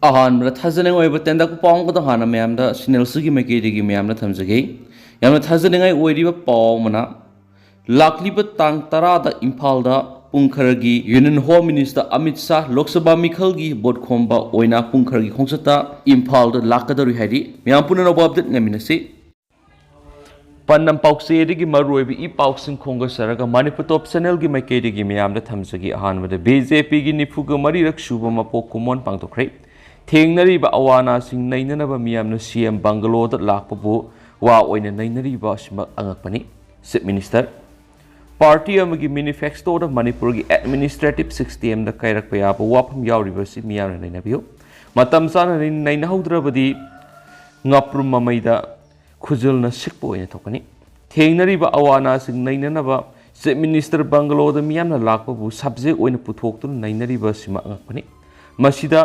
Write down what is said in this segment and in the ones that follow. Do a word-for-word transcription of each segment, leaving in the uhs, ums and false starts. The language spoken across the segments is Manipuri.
ꯑꯍꯥꯟꯕꯗ ꯊꯥꯖꯅꯤꯡꯉꯥꯏ ꯑꯣꯏꯕ ꯇꯦꯟꯇꯛꯄ ꯄꯥꯎ ꯑꯃꯈꯛꯇ ꯍꯥꯟꯅ ꯃꯌꯥꯝꯗ ꯁꯤꯅꯦꯜꯁꯤꯒꯤ ꯃꯥꯏꯀꯩꯗꯒꯤ ꯃꯌꯥꯝꯗ ꯊꯝꯖꯒꯦ꯫ ꯌꯥꯝꯅ ꯊꯥꯖꯅꯤꯡꯉꯥꯏ ꯑꯣꯏꯔꯤꯕ ꯄꯥꯎ ꯑꯃꯅ, ꯂꯥꯛꯂꯤꯕ ꯇꯥꯡ ꯇꯔꯥꯗ ꯏꯝꯐꯥꯜꯗ ꯄꯨꯡ ꯈꯔꯒꯤ Union Home Minister Amit Shah Lok Sabha ꯃꯤꯈꯜꯒꯤ ꯚꯣꯠ ꯈꯣꯝꯕ ꯑꯣꯏꯅ ꯄꯨꯡ ꯈꯔꯒꯤ ꯈꯣꯡꯆꯠꯇ ꯏꯝꯐꯥꯜꯗ ꯂꯥꯛꯀꯗꯧꯔꯤ ꯍꯥꯏꯔꯤ꯫ ꯃꯌꯥꯝ ꯄꯨꯝꯅꯃꯛ ꯑꯞꯗꯦꯠ ꯉꯥꯏꯃꯤꯟꯅꯁꯤ꯫ ꯄꯥꯟꯗꯝ ꯄꯥꯎꯆꯦꯗꯒꯤ ꯃꯔꯨꯑꯣꯏꯕ ꯏ ꯄꯥꯎꯁꯤꯡ ꯈꯣꯝꯒꯠꯆꯔꯒ ꯃꯅꯤꯄꯨꯔ ꯇꯣꯞ ꯆꯦꯅꯦꯜꯒꯤ ꯃꯥꯏꯀꯩꯗꯒꯤ ꯃꯌꯥꯝꯗ ꯊꯝꯖꯒꯦ꯫ ꯑꯍꯥꯟꯕꯗ ꯕꯤ ꯖꯦ ꯄꯤꯒꯤ ꯅꯤꯐꯨꯒ ꯃꯔꯤꯔꯛ ꯁꯨꯕ ꯃꯄꯣꯛ ꯀꯨꯝꯑꯣꯟ ꯄꯥꯡꯊꯣꯛꯈ꯭ꯔꯦ꯫ ꯊꯦꯡꯅꯔꯤꯕ ꯑꯋꯥ ꯑꯅꯥꯁꯤꯡ ꯅꯩꯅꯅꯕ ꯃꯤꯌꯥꯝꯅ ꯁꯤ ꯑꯦꯝ ꯕꯪꯒꯂꯣꯗ ꯂꯥꯛꯄꯕꯨ ꯋꯥ ꯑꯣꯏꯅ ꯅꯩꯅꯔꯤꯕ ꯑꯁꯤꯃꯛ ꯑꯉꯛꯄꯅꯤ꯫ ꯆꯤꯐ ꯃꯤꯅꯤꯁꯇꯔ, ꯄꯥꯔꯇꯤ ꯑꯃꯒꯤ ꯃꯦꯅꯤꯐꯦꯁꯇꯣꯗ ꯃꯅꯤꯄꯨꯔꯒꯤ ꯑꯦꯗꯃꯤꯅꯤꯁꯇ꯭ꯔꯦꯇꯤꯚ ꯁꯤꯁꯇꯦꯝꯗ ꯀꯥꯏꯔꯛꯄ ꯌꯥꯕ ꯋꯥꯐꯝ ꯌꯥꯎꯔꯤꯕꯁꯤ ꯃꯤꯌꯥꯝꯅ ꯅꯩꯅꯕꯤꯌꯨ꯫ ꯃꯇꯝ ꯆꯥꯅ ꯅꯩꯅꯍꯧꯗ꯭ꯔꯕꯗꯤ ꯉꯥꯄ꯭ꯔꯨꯝ ꯃꯃꯩꯗ ꯈꯨꯖꯤꯜꯅ ꯁꯤꯛꯄ ꯑꯣꯏꯅ ꯊꯣꯛꯀꯅꯤ꯫ ꯊꯦꯡꯅꯔꯤꯕ ꯑꯋꯥ ꯑꯅꯥꯁꯤꯡ ꯅꯩꯅꯅꯕ ꯆꯤꯐ ꯃꯤꯅꯤꯁꯇꯔ ꯕꯪꯒꯂꯣꯗ ꯃꯤꯌꯥꯝꯅ ꯂꯥꯛꯄꯕꯨ ꯁꯕꯖꯦꯛ ꯑꯣꯏꯅ ꯄꯨꯊꯣꯛꯇꯨꯅ ꯅꯩꯅꯔꯤꯕ ꯑꯁꯤꯃꯛ ꯑꯉꯛꯄꯅꯤ꯫ ꯃꯁꯤꯗ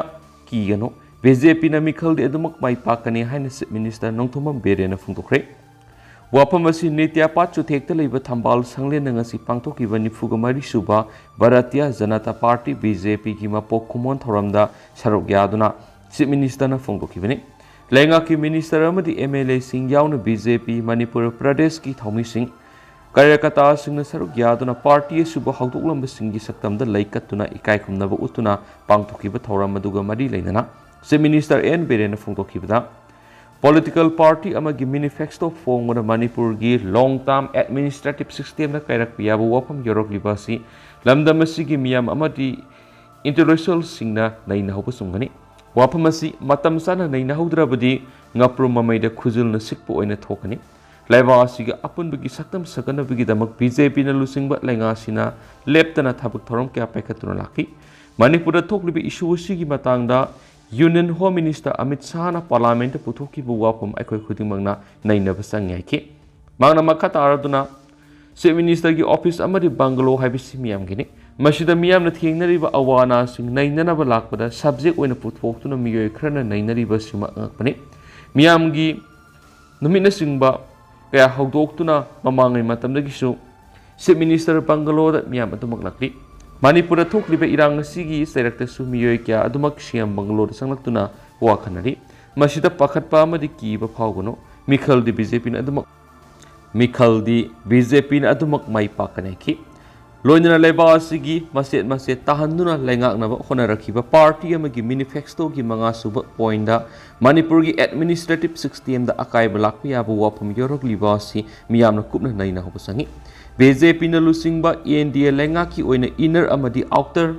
ꯀꯤꯒꯅꯨ, ꯕꯤ ꯖꯦ ꯄꯤꯅ ꯃꯤꯈꯜꯗꯤ ꯑꯗꯨꯃꯛ ꯃꯥꯏ ꯄꯥꯛꯀꯅꯤ ꯍꯥꯏꯅ ꯆꯤꯐ ꯃꯤꯅꯤꯁꯇꯔ ꯅꯣꯡꯊꯣꯝꯕꯝ ꯕꯤꯔꯦꯟꯅ ꯐꯣꯡꯗꯣꯛꯈ꯭ꯔꯦ꯫ ꯋꯥꯐꯝ ꯑꯁꯤ ꯅꯤꯇ꯭ꯌꯥꯄꯥꯠ ꯆꯨꯊꯦꯛꯇ ꯂꯩꯕ ꯊꯝꯕꯥꯜ ꯁꯪꯂꯦꯟꯗ ꯉꯁꯤ ꯄꯥꯡꯊꯣꯛꯈꯤꯕ ꯅꯤꯐꯨꯒ ꯃꯔꯤ ꯁꯨꯕ Bharatiya Janata party, B J ꯄꯤꯒꯤ ꯃꯄꯣꯛ ꯀꯨꯝꯑꯣꯟ ꯊꯧꯔꯝꯗ ꯁꯔꯨꯛ ꯌꯥꯗꯨꯅ ꯆꯤꯐ ꯃꯤꯅꯤꯁꯇꯔꯅ ꯐꯣꯡꯗꯣꯛꯈꯤꯕꯅꯤ꯫ ꯂꯩꯉꯥꯛꯀꯤ ꯃꯤꯅꯤꯁꯇꯔ ꯑꯃꯗꯤ ꯑꯦꯝ ꯑꯦꯜ ꯑꯦꯁꯤꯡ ꯌꯥꯎꯅ ꯕꯤ ꯖꯦ ꯄꯤ ꯃꯅꯤꯄꯨꯔ ꯄ꯭ꯔꯗꯦꯁꯀꯤ ꯊꯧꯃꯤꯁꯤꯡ, ꯀꯥꯔꯌꯀꯔꯇꯥꯁꯤꯡꯅ ꯁꯔꯨꯛ ꯌꯥꯗꯨꯅ ꯄꯥꯔꯇꯤ ꯑꯁꯤꯕꯨ ꯍꯧꯗꯣꯛꯂꯝꯕꯁꯤꯡꯒꯤ ꯁꯛꯇꯝꯗ ꯂꯩꯀꯠꯇꯨꯅ ꯏꯀꯥꯏ ꯈꯨꯝꯅꯕ ꯎꯠꯇꯨꯅ ꯄꯥꯡꯊꯣꯛꯈꯤꯕ ꯊꯧꯔꯝ ꯑꯗꯨꯒ ꯃꯔꯤ ꯂꯩꯅꯅ ꯆꯤꯐ ꯃꯤꯅꯤꯁꯇꯔ ꯑꯦꯟ ꯕꯤꯔꯦꯟꯅ ꯐꯣꯡꯗꯣꯛꯈꯤꯕꯗ, ꯄꯣꯂꯤꯇꯤꯀꯦꯜ ꯄꯥꯔꯇꯤ ꯑꯃꯒꯤ ꯃꯦꯅꯤꯐꯦꯁꯇꯣ ꯐꯣꯡꯕꯗ ꯃꯅꯤꯄꯨꯔꯒꯤ ꯂꯣꯡ ꯇꯥꯔꯝ ꯑꯦꯗꯃꯤꯅꯤꯁꯇ꯭ꯔꯦꯇꯤꯚ ꯁꯤꯁꯇꯦꯝꯗ ꯀꯥꯏꯔꯛꯄ ꯌꯥꯕ ꯋꯥꯐꯝ ꯌꯧꯔꯛꯂꯤꯕ ꯑꯁꯤ ꯂꯝꯗꯝ ꯑꯁꯤꯒꯤ ꯃꯤꯌꯥꯝ ꯑꯃꯗꯤ ꯏꯟꯇꯦꯂꯦꯛꯆꯨꯋꯦꯜꯁꯤꯡꯅ ꯅꯩꯅꯍꯧꯕ ꯆꯨꯝꯒꯅꯤ꯫ ꯋꯥꯐꯝ ꯑꯁꯤ ꯃꯇꯝ ꯆꯥꯅ ꯅꯩꯅꯍꯧꯗ꯭ꯔꯕꯗꯤ ꯉꯥꯄ꯭ꯔꯨꯝ ꯃꯃꯩꯗ ꯈꯨꯖꯤꯜꯅ ꯁꯤꯛꯄ ꯑꯣꯏꯅ ꯊꯣꯛꯀꯅꯤ꯫ ꯂꯩꯕꯥꯛ ꯑꯁꯤꯒꯤ ꯑꯄꯨꯟꯕꯒꯤ ꯁꯛꯇꯝ ꯁꯥꯒꯠꯅꯕꯒꯤꯗꯃꯛ ꯕꯤ ꯖꯦ ꯄꯤꯅ ꯂꯨꯆꯤꯡꯕ ꯂꯩꯉꯥꯛꯁꯤꯅ ꯂꯦꯞꯇꯅ ꯊꯕꯛ ꯊꯧꯔꯝ ꯀꯌꯥ ꯄꯥꯏꯈꯠꯇꯨꯅ ꯂꯥꯛꯈꯤ꯫ ꯃꯅꯤꯄꯨꯔꯗ ꯊꯣꯛꯂꯤꯕ ꯏꯁꯨ ꯑꯁꯤꯒꯤ ꯃꯇꯥꯡꯗ ꯌꯨꯅꯤꯌꯟ ꯍꯣꯝ ꯃꯤꯅꯤꯁꯇꯔ ꯑꯃꯤꯠ ꯁꯥꯍꯅ ꯄꯥꯔꯂꯥꯃꯦꯟꯠꯇ ꯄꯨꯊꯣꯛꯈꯤꯕ ꯋꯥꯐꯝ ꯑꯩꯈꯣꯏ ꯈꯨꯗꯤꯡꯃꯛꯅ ꯅꯩꯅꯕ ꯆꯪꯏ ꯍꯥꯏꯈꯤ꯫ ꯃꯍꯥꯛꯅ ꯃꯈꯥ ꯇꯥꯔꯗꯨꯅ, ꯆꯤꯐ ꯃꯤꯅꯤꯁꯇꯔꯒꯤ ꯑꯣꯐꯤꯁ ꯑꯃꯗꯤ ꯕꯪꯒꯂꯣ ꯍꯥꯏꯕꯁꯤ ꯃꯤꯌꯥꯝꯒꯤꯅꯤ꯫ ꯃꯁꯤꯗ ꯃꯤꯌꯥꯝꯅ ꯊꯦꯡꯅꯔꯤꯕ ꯑꯋꯥ ꯑꯅꯥꯁꯤꯡ ꯅꯩꯅꯅꯕ ꯂꯥꯛꯄꯗ ꯁꯕꯖꯦꯛ ꯑꯣꯏꯅ ꯄꯨꯊꯣꯛꯇꯨꯅ ꯃꯤꯑꯣꯏ ꯈꯔꯅ ꯅꯩꯅꯔꯤꯕ ꯑꯁꯤꯃꯛ ꯑꯉꯛꯄꯅꯤ꯫ ꯃꯤꯌꯥꯝꯒꯤ ꯅꯨꯃꯤꯠꯅꯆꯤꯡꯕ ꯀꯌꯥ ꯍꯧꯗꯣꯛꯇꯨꯅ ꯃꯃꯥꯡꯉꯩ ꯃꯇꯝꯗꯒꯤꯁꯨ ꯆꯤꯐ ꯃꯤꯅꯤꯁꯇꯔ ꯕꯪꯒꯂꯣꯗ ꯃꯤꯌꯥꯝ ꯑꯗꯨꯃꯛ ꯂꯥꯛꯂꯤ꯫ ꯃꯅꯤꯄꯨꯔꯗ ꯊꯣꯛꯂꯤꯕ ꯏꯔꯥꯡ ꯑꯁꯤꯒꯤ ꯆꯩꯔꯛꯇꯁꯨ ꯃꯤꯑꯣꯏ ꯀꯌꯥ ꯑꯗꯨꯃꯛ ꯁꯤ ꯑꯦꯝ ꯕꯪꯒꯂꯣꯗ ꯆꯪꯂꯛꯇꯨꯅ ꯋꯥ ꯈꯟꯅꯔꯤ꯫ ꯃꯁꯤꯗ ꯄꯥꯈꯠꯄ ꯑꯃꯗꯤ ꯀꯤꯕ ꯐꯥꯎꯒꯅꯨ꯫ ꯃꯤꯈꯜꯗꯤ ꯕꯤ ꯖꯦ ꯄꯤꯅ ꯑꯗꯨꯃꯛ ꯃꯤꯈꯜꯗꯤ ꯕꯤ ꯖꯦ ꯄꯤꯅ ꯑꯗꯨꯃꯛ ꯃꯥꯏ ꯄꯥꯛꯀꯅꯤ ꯍꯥꯏꯈꯤ꯫ ꯂꯣꯏꯅꯅ ꯂꯩꯕꯥꯛ ꯑꯁꯤꯒꯤ ꯃꯆꯦꯠ ꯃꯆꯦꯠ ꯇꯥꯍꯟꯗꯨꯅ ꯂꯩꯉꯥꯛꯅꯕ ꯍꯣꯠꯅꯔꯛꯈꯤꯕ ꯄꯥꯔꯇꯤ ꯑꯃꯒꯤ ꯃꯦꯅꯤꯐꯦꯁꯇꯣꯒꯤ ꯃꯉꯥ ꯁꯨꯕ ꯄꯣꯏꯟꯗ ꯃꯅꯤꯄꯨꯔꯒꯤ ꯑꯦꯗꯃꯤꯅꯤꯁꯇ꯭ꯔꯦꯇꯤꯚ ꯁꯤꯁꯇꯦꯝꯗ ꯑꯀꯥꯏꯕ ꯂꯥꯛꯄ ꯌꯥꯕ ꯋꯥꯐꯝ ꯌꯥꯎꯔꯛꯂꯤꯕ ꯑꯁꯤ ꯃꯤꯌꯥꯝꯅ ꯀꯨꯞꯅ ꯅꯩꯅꯍꯧꯕ ꯆꯪꯏ꯫ ꯕꯤ ꯖꯦ ꯄꯤꯅ ꯂꯨꯆꯤꯡꯕ ꯑꯦꯟ ꯗꯤ ꯑꯦ ꯂꯩꯉꯥꯛꯀꯤ ꯑꯣꯏꯅ ꯏꯟꯅꯔ ꯑꯃꯗꯤ ꯑꯥꯎꯇꯔ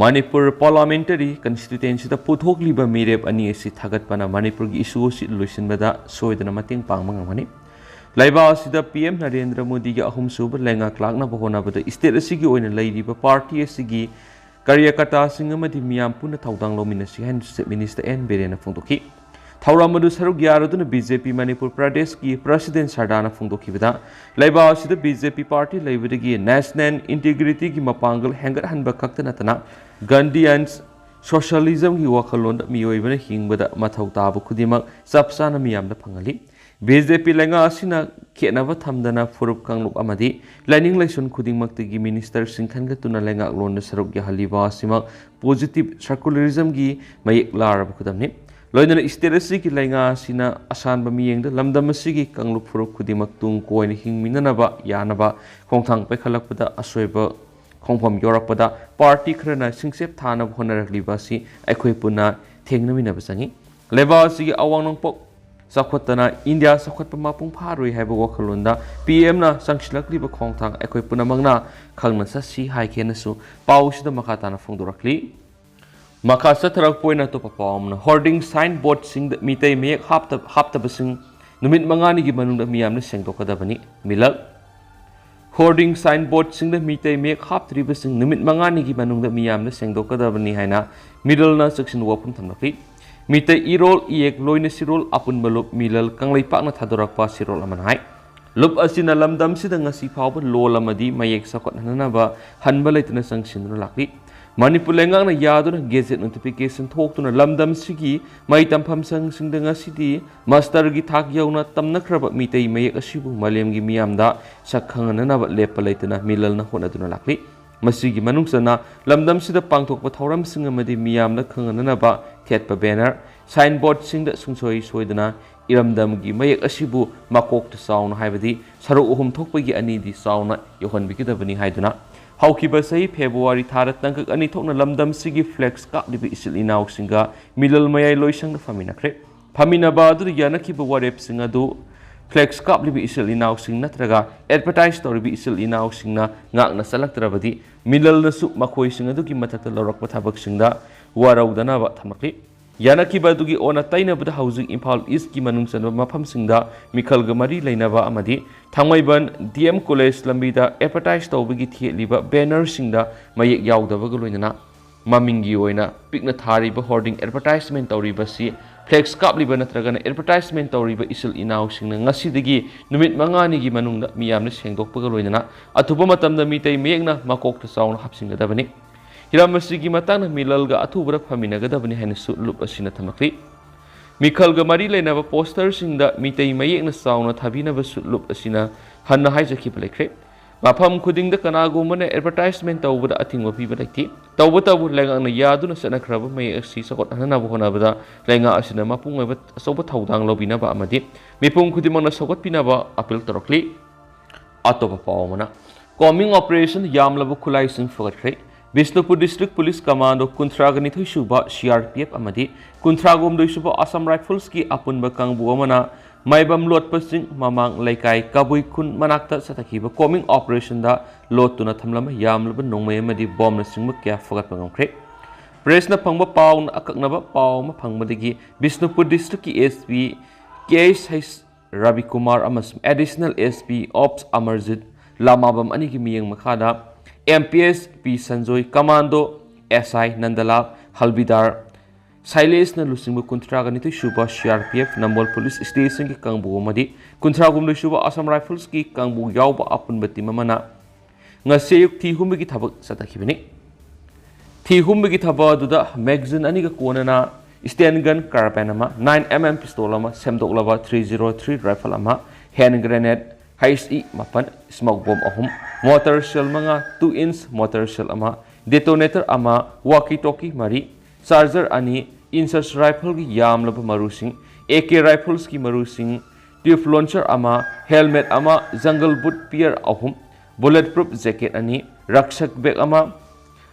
ꯃꯅꯤꯄꯨꯔ ꯄꯥꯔꯂꯥꯃꯦꯟꯇꯔꯤ ꯀꯟꯁꯇꯤꯇ꯭ꯌꯨꯑꯦꯟꯁꯤꯗ ꯄꯨꯊꯣꯛꯂꯤꯕ ꯃꯤꯔꯦꯞ ꯑꯅꯤ ꯑꯁꯤ ꯊꯥꯒꯠꯄꯅ ꯃꯅꯤꯄꯨꯔꯒꯤ ꯏꯁꯨ ꯑꯁꯤ ꯂꯣꯏꯁꯤꯟꯕꯗ ꯁꯣꯏꯗꯅ ꯃꯇꯦꯡ ꯄꯥꯡꯕ ꯉꯝꯒꯅꯤ꯫ ꯂꯩꯕꯥꯛ ꯑꯁꯤꯗ ꯄꯤ ꯑꯦꯝ ꯅꯔꯦꯟꯗ꯭ꯔ ꯃꯣꯗꯤꯒꯤ ꯑꯍꯨꯝꯁꯨꯕ ꯂꯩꯉꯥꯛ ꯂꯥꯛꯅꯕ ꯍꯣꯠꯅꯕꯗ ꯁ꯭ꯇꯦꯠ ꯑꯁꯤꯒꯤ ꯑꯣꯏꯅ ꯂꯩꯔꯤꯕ ꯄꯥꯔꯇꯤ ꯑꯁꯤꯒꯤ ꯀꯥꯔꯌꯀꯔꯇꯥꯁꯤꯡ ꯑꯃꯗꯤ ꯃꯤꯌꯥꯝ ꯄꯨꯟꯅ ꯊꯧꯗꯥꯡ ꯂꯧꯃꯤꯟꯅꯁꯤ ꯍꯥꯏꯅ ꯆꯤꯐ ꯃꯤꯅꯤꯁꯇꯔ ꯑꯦꯟ ꯕꯤꯔꯦꯟꯅ ꯐꯣꯡꯗꯣꯛꯈꯤ꯫ ꯊꯧꯔꯝ ꯑꯗꯨ ꯁꯔꯨꯛ ꯌꯥꯔꯗꯨꯅ ꯕꯤ ꯖꯦ ꯄꯤ ꯃꯅꯤꯄꯨꯔ ꯄ꯭ꯔꯗꯦꯁꯀꯤ ꯄ꯭ꯔꯁꯤꯗꯦꯟ ꯁꯔꯗꯥꯅ ꯐꯣꯡꯗꯣꯛꯈꯤꯕꯗ, ꯂꯩꯕꯥꯛ ꯑꯁꯤꯗ ꯕꯤ ꯖꯦ ꯄꯤ ꯄꯥꯔꯇꯤ ꯂꯩꯕꯗꯒꯤ ꯅꯦꯁꯅꯦꯜ ꯏꯟꯇꯤꯒ꯭ꯔꯤꯇꯤꯒꯤ ꯃꯄꯥꯡꯒꯜ ꯍꯦꯟꯒꯠꯍꯟꯕ ꯈꯛꯇ ꯅꯠꯇꯅ ꯒꯥꯟꯙꯤꯌꯟ ꯁꯣꯁꯤꯌꯦꯂꯤꯖꯝꯒꯤ ꯋꯥꯈꯜꯂꯣꯟꯗ ꯃꯤꯑꯣꯏꯕꯅ ꯍꯤꯡꯕꯗ ꯃꯊꯧ ꯇꯥꯕ ꯈꯨꯗꯤꯡꯃꯛ ꯆꯞ ꯆꯥꯅ ꯃꯤꯌꯥꯝꯗ ꯐꯪꯍꯜꯂꯤ꯫ ꯕꯤ ꯖꯦ ꯄꯤ ꯂꯩꯉꯥꯛ ꯑꯁꯤꯅ ꯈꯦꯠꯅꯕ ꯊꯝꯗꯅ ꯐꯨꯔꯨꯞ ꯀꯥꯡꯂꯨꯞ ꯑꯃꯗꯤ ꯂꯥꯏꯅꯤꯡ ꯂꯥꯏꯁꯣꯟ ꯈꯨꯗꯤꯡꯃꯛꯇꯒꯤ ꯃꯤꯅꯤꯁꯇꯔꯁꯤꯡ ꯈꯟꯒꯠꯇꯨꯅ ꯂꯩꯉꯥꯛꯂꯣꯟꯗ ꯁꯔꯨꯛ ꯌꯥꯍꯜꯂꯤꯕ ꯑꯁꯤꯃꯛ ꯄꯣꯖꯤꯇꯤꯚ ꯁꯦꯀꯨꯂꯔꯤꯖꯝꯒꯤ ꯃꯌꯦꯛ ꯂꯥꯔꯕ ꯈꯨꯗꯝꯅꯤ꯫ ꯂꯣꯏꯅꯅ ꯁ꯭ꯇꯦꯠ ꯑꯁꯤꯒꯤ ꯂꯩꯉꯥꯛ ꯑꯁꯤꯅ ꯑꯁꯥꯟꯕ ꯃꯤꯠꯌꯦꯡꯗ ꯂꯝꯗꯝ ꯑꯁꯤꯒꯤ ꯀꯥꯡꯂꯨꯞ ꯐꯨꯔꯨꯞ ꯈꯨꯗꯤꯡꯃꯛ ꯇꯨꯡ ꯀꯣꯏꯅ ꯍꯤꯡꯃꯤꯟꯅꯅꯕ ꯌꯥꯅꯕ ꯈꯣꯡꯊꯥꯡ ꯄꯥꯏꯈꯠꯂꯛꯄꯗ ꯑꯁꯣꯏꯕ ꯈꯣꯡꯐꯝ ꯌꯧꯔꯛꯄꯗ ꯄꯥꯔꯇꯤ ꯈꯔꯅ ꯁꯤꯡꯆꯦꯞ ꯊꯥꯅꯕ ꯍꯣꯠꯅꯔꯛꯂꯤꯕ ꯑꯁꯤ ꯑꯩꯈꯣꯏ ꯄꯨꯟꯅ ꯊꯦꯡꯅꯃꯤꯟꯅꯕ ꯆꯪꯏ꯫ ꯂꯩꯕꯥꯛ ꯑꯁꯤꯒꯤ ꯑꯋꯥꯡ ꯅꯣꯡꯄꯣꯛ ꯆꯥꯎꯈꯠꯇꯅ ꯏꯟꯗꯤꯌꯥ ꯆꯥꯎꯈꯠꯄ ꯃꯄꯨꯡ ꯐꯥꯔꯣꯏ ꯍꯥꯏꯕ ꯋꯥꯈꯜꯂꯣꯟꯗ ꯄꯤ ꯑꯦꯝꯅ ꯆꯪꯁꯤꯜꯂꯛꯂꯤꯕ ꯈꯣꯡꯊꯥꯡ ꯑꯩꯈꯣꯏ ꯄꯨꯝꯅꯃꯛꯅ ꯈꯪꯅ ꯆꯠꯁꯤ ꯍꯥꯏꯈꯤꯅꯁꯨ ꯄꯥꯎꯁꯤꯗ ꯃꯈꯥ ꯇꯥꯅ ꯐꯣꯡꯗꯣꯔꯛꯂꯤ꯫ ꯃꯈꯥ ꯆꯠꯊꯔꯛꯄ ꯑꯣꯏꯅ ꯑꯇꯣꯞꯄ ꯄꯥꯎ ꯑꯃꯅ, ꯍꯣꯔꯗꯤꯡ ꯁꯥꯏꯟ ꯕꯣꯔꯗꯁꯤꯡꯗ ꯃꯤꯇꯩ ꯃꯌꯦꯛ ꯍꯥꯞꯇ-, ꯍꯥꯞꯇꯕꯁꯤꯡ ꯅꯨꯃꯤꯠ ꯃꯉꯥꯅꯤꯒꯤ ꯃꯅꯨꯡꯗ ꯃꯤꯌꯥꯝꯅ ꯁꯦꯡꯗꯣꯛꯀꯗꯕꯅꯤ꯫ ꯃꯤꯂꯛ꯫ ꯍꯣꯔꯗꯤꯡ ꯁꯥꯏꯟ ꯕꯣꯔꯗꯁꯤꯡꯗ ꯃꯤꯇꯩ ꯃꯌꯦꯛ ꯍꯥꯞꯇ꯭ꯔꯤꯕꯁꯤꯡ ꯅꯨꯃꯤꯠ ꯃꯉꯥꯅꯤꯒꯤ ꯃꯅꯨꯡꯗ ꯃꯤꯌꯥꯝꯅ ꯁꯦꯡꯗꯣꯛꯀꯗꯕꯅꯤ ꯍꯥꯏꯅ ꯃꯤꯔꯜꯅ ꯆꯦꯛꯁꯤꯟ ꯋꯥꯐꯝ ꯊꯝꯂꯛꯂꯤ꯫ ꯃꯤꯇꯩ ꯏꯔꯣꯜ ꯏꯌꯦꯛ ꯂꯣꯏꯅ ꯁꯤꯔꯣꯜ ꯑꯄꯨꯟꯕ ꯂꯨꯞ ꯃꯤꯂꯜ ꯀꯪꯂꯩꯄꯥꯛꯅ ꯊꯥꯗꯣꯔꯛꯄ ꯁꯤꯔꯣꯜ ꯑꯃꯅ ꯍꯥꯏ꯫ ꯂꯨꯞ ꯑꯁꯤꯅ ꯂꯝꯗꯝꯁꯤꯗ ꯉꯁꯤ ꯐꯥꯎꯕ ꯂꯣꯜ ꯑꯃꯗꯤ ꯃꯌꯦꯛ ꯆꯥꯎꯈꯠꯍꯟꯅꯕ ꯍꯟꯕ ꯂꯩꯇꯅ ꯆꯪꯁꯤꯟꯗꯨꯅ ꯂꯥꯛꯂꯤ꯫ ꯃꯅꯤꯄꯨꯔ ꯂꯩꯉꯥꯛꯅ ꯌꯥꯗꯨꯅ ꯒꯦꯖꯦꯠ ꯅꯣꯇꯤꯐꯤꯀꯦꯁꯟ ꯊꯣꯛꯇꯨꯅ ꯂꯝꯗꯝꯁꯤꯒꯤ ꯃꯍꯩ ꯇꯝꯐꯝ ꯁꯪꯁꯤꯡꯗ ꯉꯁꯤꯗꯤ ꯃꯥꯁꯇꯔꯒꯤ ꯊꯥꯛ ꯌꯧꯅ ꯇꯝꯅꯈ꯭ꯔꯕ ꯃꯤꯇꯩ ꯃꯌꯦꯛ ꯑꯁꯤꯕꯨ ꯃꯥꯂꯦꯝꯒꯤ ꯃꯤꯌꯥꯝꯗ ꯁꯛ ꯈꯪꯍꯟꯅꯅꯕ ꯂꯦꯞꯄ ꯂꯩꯇꯅ ꯃꯤꯂꯜꯅ ꯍꯣꯠꯅꯗꯨꯅ ꯂꯥꯛꯂꯤ꯫ ꯃꯁꯤꯒꯤ ꯃꯅꯨꯡ ꯆꯟꯅ ꯂꯝꯗꯝꯁꯤꯗ ꯄꯥꯡꯊꯣꯛꯄ ꯊꯧꯔꯝꯁꯤꯡ ꯑꯃꯗꯤ ꯃꯤꯌꯥꯝꯅ ꯈꯪꯍꯟꯅꯅꯕ ꯊꯦꯠꯄ banner, signboardꯁꯤꯡꯗ ꯁꯨꯡꯁꯣꯏ ꯁꯣꯏꯗꯅ ꯏꯔꯝꯗꯝꯒꯤ ꯃꯌꯦꯛ ꯑꯁꯤꯕꯨ ꯃꯀꯣꯛꯇ ꯆꯥꯎꯅ ꯍꯥꯏꯕꯗꯤ ꯁꯔꯨꯛ ꯑꯍꯨꯝ ꯊꯣꯛꯄꯒꯤ ꯑꯅꯤꯗꯤ ꯆꯥꯎꯅ ꯌꯧꯍꯟꯕꯤꯒꯗꯕꯅꯤ ꯍꯥꯏꯗꯨꯅ ꯍꯧꯈꯤꯕ ꯆꯍꯤ February ꯊꯥꯗ ꯇꯥꯡꯀꯛ ꯑꯅꯤ ꯊꯣꯛꯅ ꯂꯝꯗꯝꯁꯤꯒꯤ flags ꯀꯥꯞꯂꯤꯕ ꯏꯆꯤꯜ ꯏꯅꯥꯎꯁꯤꯡꯒ ꯃꯤꯂꯜ ꯃꯌꯥꯏ ꯂꯣꯏꯁꯪꯗ ꯐꯝꯃꯤꯟꯅꯈ꯭ꯔꯦ꯫ ꯐꯝꯃꯤꯟꯅꯕ ꯑꯗꯨꯗ ꯌꯥꯅꯈꯤꯕ ꯋꯥꯔꯦꯞꯁꯤꯡ ꯑꯗꯨ flags ꯀꯥꯞꯂꯤꯕ ꯏꯆꯤꯜ ꯏꯅꯥꯎꯁꯤꯡ ꯅꯠꯇ꯭ꯔꯒ advertise ꯇꯧꯔꯤꯕ ꯏꯆꯤꯜ ꯏꯅꯥꯎꯁꯤꯡꯅ ꯉꯥꯛꯅ ꯆꯠꯂꯛꯇ꯭ꯔꯕꯗꯤ ꯃꯤꯂꯜꯅꯁꯨ ꯃꯈꯣꯏꯁꯤꯡ ꯑꯗꯨꯒꯤ ꯃꯊꯛꯇ ꯂꯧꯔꯛꯄ ꯊꯕꯛꯁꯤꯡꯗ ꯋꯥꯔꯧꯗꯅꯕ ꯊꯝꯂꯛꯂꯤ꯫ ꯌꯥꯅꯈꯤꯕ ꯑꯗꯨꯒꯤ ꯑꯣꯟꯅ ꯇꯩꯅꯕꯗ ꯍꯧꯖꯤꯛ ꯏꯝꯐꯥꯜ Eastꯀꯤ ꯃꯅꯨꯡ ꯆꯟꯕ ꯃꯐꯝꯁꯤꯡꯗ ꯃꯤꯈꯜꯒ ꯃꯔꯤ ꯂꯩꯅꯕ ꯑꯃꯗꯤ ꯊꯥꯡꯃꯩꯕꯟ D M College ꯂꯝꯕꯤꯗ advertise ꯇꯧꯕꯒꯤ ꯊꯦꯠꯂꯤꯕ bannerꯁꯤꯡꯗ ꯃꯌꯦꯛ ꯌꯥꯎꯗꯕꯒ ꯂꯣꯏꯅꯅ ꯃꯃꯤꯡꯒꯤ ꯑꯣꯏꯅ ꯄꯤꯛꯅ ꯊꯥꯔꯤꯕ hoarding advertisement ꯇꯧꯔꯤꯕꯁꯤ flags ꯀꯥꯞꯂꯤꯕ ꯅꯠꯇ꯭ꯔꯒꯅ advertisement ꯇꯧꯔꯤꯕ ꯏꯆꯤꯜ ꯏꯅꯥꯎꯁꯤꯡꯅ ꯉꯁꯤꯗꯒꯤ ꯅꯨꯃꯤꯠ ꯃꯉꯥꯅꯤꯒꯤ ꯃꯅꯨꯡꯗ ꯃꯤꯌꯥꯝꯅ ꯁꯦꯡꯗꯣꯛꯄꯒ ꯂꯣꯏꯅꯅ ꯑꯊꯨꯕ ꯃꯇꯝꯗ ꯃꯤꯇꯩ ꯃꯌꯦꯛꯅ ꯃꯀꯣꯛꯇ ꯆꯥꯎꯅ ꯍꯥꯞꯆꯤꯟꯒꯗꯕꯅꯤ꯫ ꯍꯤꯔꯝ ꯑꯁꯤꯒꯤ ꯃꯇꯥꯡꯗ ꯃꯤꯂꯜꯒ ꯑꯊꯨꯕꯗ ꯐꯝꯃꯤꯟꯅꯒꯗꯕꯅꯤ ꯍꯥꯏꯅꯁꯨ ꯂꯨꯞ ꯑꯁꯤꯅ ꯊꯝꯂꯛꯂꯤ꯫ ꯃꯤꯈꯜꯒ ꯃꯔꯤ ꯂꯩꯅꯕ posterꯁꯤꯡꯗ ꯃꯤꯇꯩ ꯃꯌꯦꯛꯅ ꯆꯥꯎꯅ ꯊꯥꯕꯤꯅꯕꯁꯨ ꯂꯨꯞ ꯑꯁꯤꯅ ꯍꯟꯅ ꯍꯥꯏꯖꯈꯤꯕ ꯂꯩꯈ꯭ꯔꯦ꯫ ꯃꯐꯝ ꯈꯨꯗꯤꯡꯗ ꯀꯅꯥꯒꯨꯝꯕꯅ advertisement ꯇꯧꯕꯗ ꯑꯊꯤꯡꯕ ꯄꯤꯕ ꯂꯩꯇꯦ꯫ ꯇꯧꯕꯇꯕꯨ ꯂꯩꯉꯥꯛꯅ ꯌꯥꯗꯨꯅ ꯆꯠꯅꯈ꯭ꯔꯕ ꯃꯌꯦꯛ ꯑꯁꯤ ꯆꯥꯎꯈꯠꯍꯟꯅꯕ ꯍꯣꯠꯅꯕꯗ ꯂꯩꯉꯥꯛ ꯑꯁꯤꯅ ꯃꯄꯨꯡ ꯑꯣꯏꯕ ꯑꯆꯧꯕ ꯊꯧꯗꯥꯡ ꯂꯧꯕꯤꯅꯕ ꯑꯃꯗꯤ ꯃꯤꯄꯨꯝ ꯈꯨꯗꯤꯡꯃꯛꯅ ꯁꯧꯒꯠꯄꯤꯅꯕ appeal ꯇꯧꯔꯛꯂꯤ꯫ ꯑꯇꯣꯞꯄ ꯄꯥꯎ ꯑꯃꯅ, combing operation ꯌꯥꯝꯂꯕ ꯈꯨꯠꯂꯥꯏꯁꯤꯡ ꯐꯒꯠꯈ꯭ꯔꯦ꯫ ꯕꯤꯁꯅꯨꯄꯨꯔ District Police Commando ꯀꯨꯟꯊ꯭ꯔꯥꯒ ꯅꯤꯊꯣꯏ ꯁꯨꯕ C R P F ꯑꯃꯗꯤ ꯀꯨꯟꯊ꯭ꯔꯥꯒ ꯍꯨꯝꯗꯣꯏ ꯁꯨꯕ Assam Riflesꯀꯤ ꯑꯄꯨꯟꯕ ꯀꯥꯡꯕꯨ ꯑꯃꯅ ꯃꯥꯏꯕꯝ ꯂꯣꯠꯄ ꯆꯤꯡ ꯃꯃꯥꯡ ꯂꯩꯀꯥꯏ ꯀꯕꯨꯏ ꯈꯨꯟ ꯃꯅꯥꯛꯇ ꯆꯠꯊꯈꯤꯕ combing operationꯗ ꯂꯣꯠꯇꯨꯅ ꯊꯝꯂꯝꯕ ꯌꯥꯝꯂꯕ ꯅꯣꯡꯃꯩ ꯑꯃꯗꯤ ꯕꯣꯝꯅꯆꯤꯡꯕ ꯀꯌꯥ ꯐꯒꯠꯄ ꯉꯝꯈ꯭ꯔꯦ꯫ Pressꯅ ꯐꯪꯕ ꯄꯥꯎꯅ ꯑꯀꯛꯅꯕ ꯄꯥꯎ ꯑꯃ ꯐꯪꯕꯗꯒꯤ Bishnupur Districtꯀꯤ S P K S H Ravi Kumar ꯑꯃꯁꯨꯡ Additional S P Ops Amarjit ꯂꯥꯃꯥꯕꯝ ꯑꯅꯤꯒꯤ ꯃꯤꯠꯌꯦꯡ ꯃꯈꯥꯗ M P S P Sanjoy, Commando S I Nandalal, Halbidar ꯁꯥꯏꯂꯦꯁꯅ ꯂꯨꯆꯤꯡꯕ ꯀꯨꯟꯊ꯭ꯔꯥꯒ ꯅꯤꯊꯣꯏ ꯁꯨꯕ C R P F ꯅꯝꯕꯣꯜ Police Stationꯒꯤ ꯀꯥꯡꯕꯨ ꯑꯃꯗꯤ ꯀꯨꯟꯊ꯭ꯔꯥ ꯍꯨꯝꯗꯣꯏ ꯁꯨꯕ Assam Riflesꯀꯤ ꯀꯥꯡꯕꯨ ꯌꯥꯎꯕ ꯑꯄꯨꯟꯕ team ꯑꯃꯅ ꯉꯁꯤ ꯑꯌꯨꯛ ꯊꯤ ꯍꯨꯝꯕꯒꯤ ꯊꯕꯛ ꯆꯠꯊꯈꯤꯕꯅꯤ꯫ ꯊꯤ ꯍꯨꯝꯕꯒꯤ ꯊꯕꯛ ꯑꯗꯨꯗ magazine ꯑꯅꯤꯒ ꯀꯣꯟꯅꯅ stun gun carbine ꯑꯃ, nine M M pistol ꯑꯃ, ꯁꯦꯝꯗꯣꯛꯂꯕ three zero three rifle ꯑꯃ, hand grenade, H E ꯃꯥꯄꯟ, smoke bomb ꯑꯍꯨꯝ, ꯃꯣꯇꯔ ꯁꯦꯜ ꯃꯉꯥ, ꯇꯨ ꯏꯟꯆ ꯃꯣꯇꯔ ꯁꯦꯜ ꯑꯃ, ꯗꯦꯇꯣꯅꯦꯇꯔ ꯑꯃ, ꯋꯥꯀꯤ ꯇꯣꯀꯤ ꯃꯔꯤ, ꯆꯥꯔꯖꯔ ꯑꯅꯤ, ꯏꯟꯁꯔꯁ ꯔꯥꯏꯐꯜꯒꯤ ꯌꯥꯝꯂꯕ ꯃꯔꯨꯁꯤꯡ, ꯑꯦ ꯀꯦ ꯔꯥꯏꯐꯜꯁꯀꯤ ꯃꯔꯨꯁꯤꯡ, ꯇ꯭ꯌꯨꯕ ꯂꯣꯟꯆꯔ ꯑꯃ, ꯍꯦꯜꯃꯦꯠ ꯑꯃ, ꯖꯪꯒꯜ ꯕꯨꯠ ꯄꯤꯌꯔ ꯑꯍꯨꯝ, ꯕꯨꯂꯦꯠ ꯄ꯭ꯔꯨꯐ ꯖꯦꯀꯦꯠ ꯑꯅꯤ, ꯔꯛꯁꯛ ꯕꯦꯒ ꯑꯃ,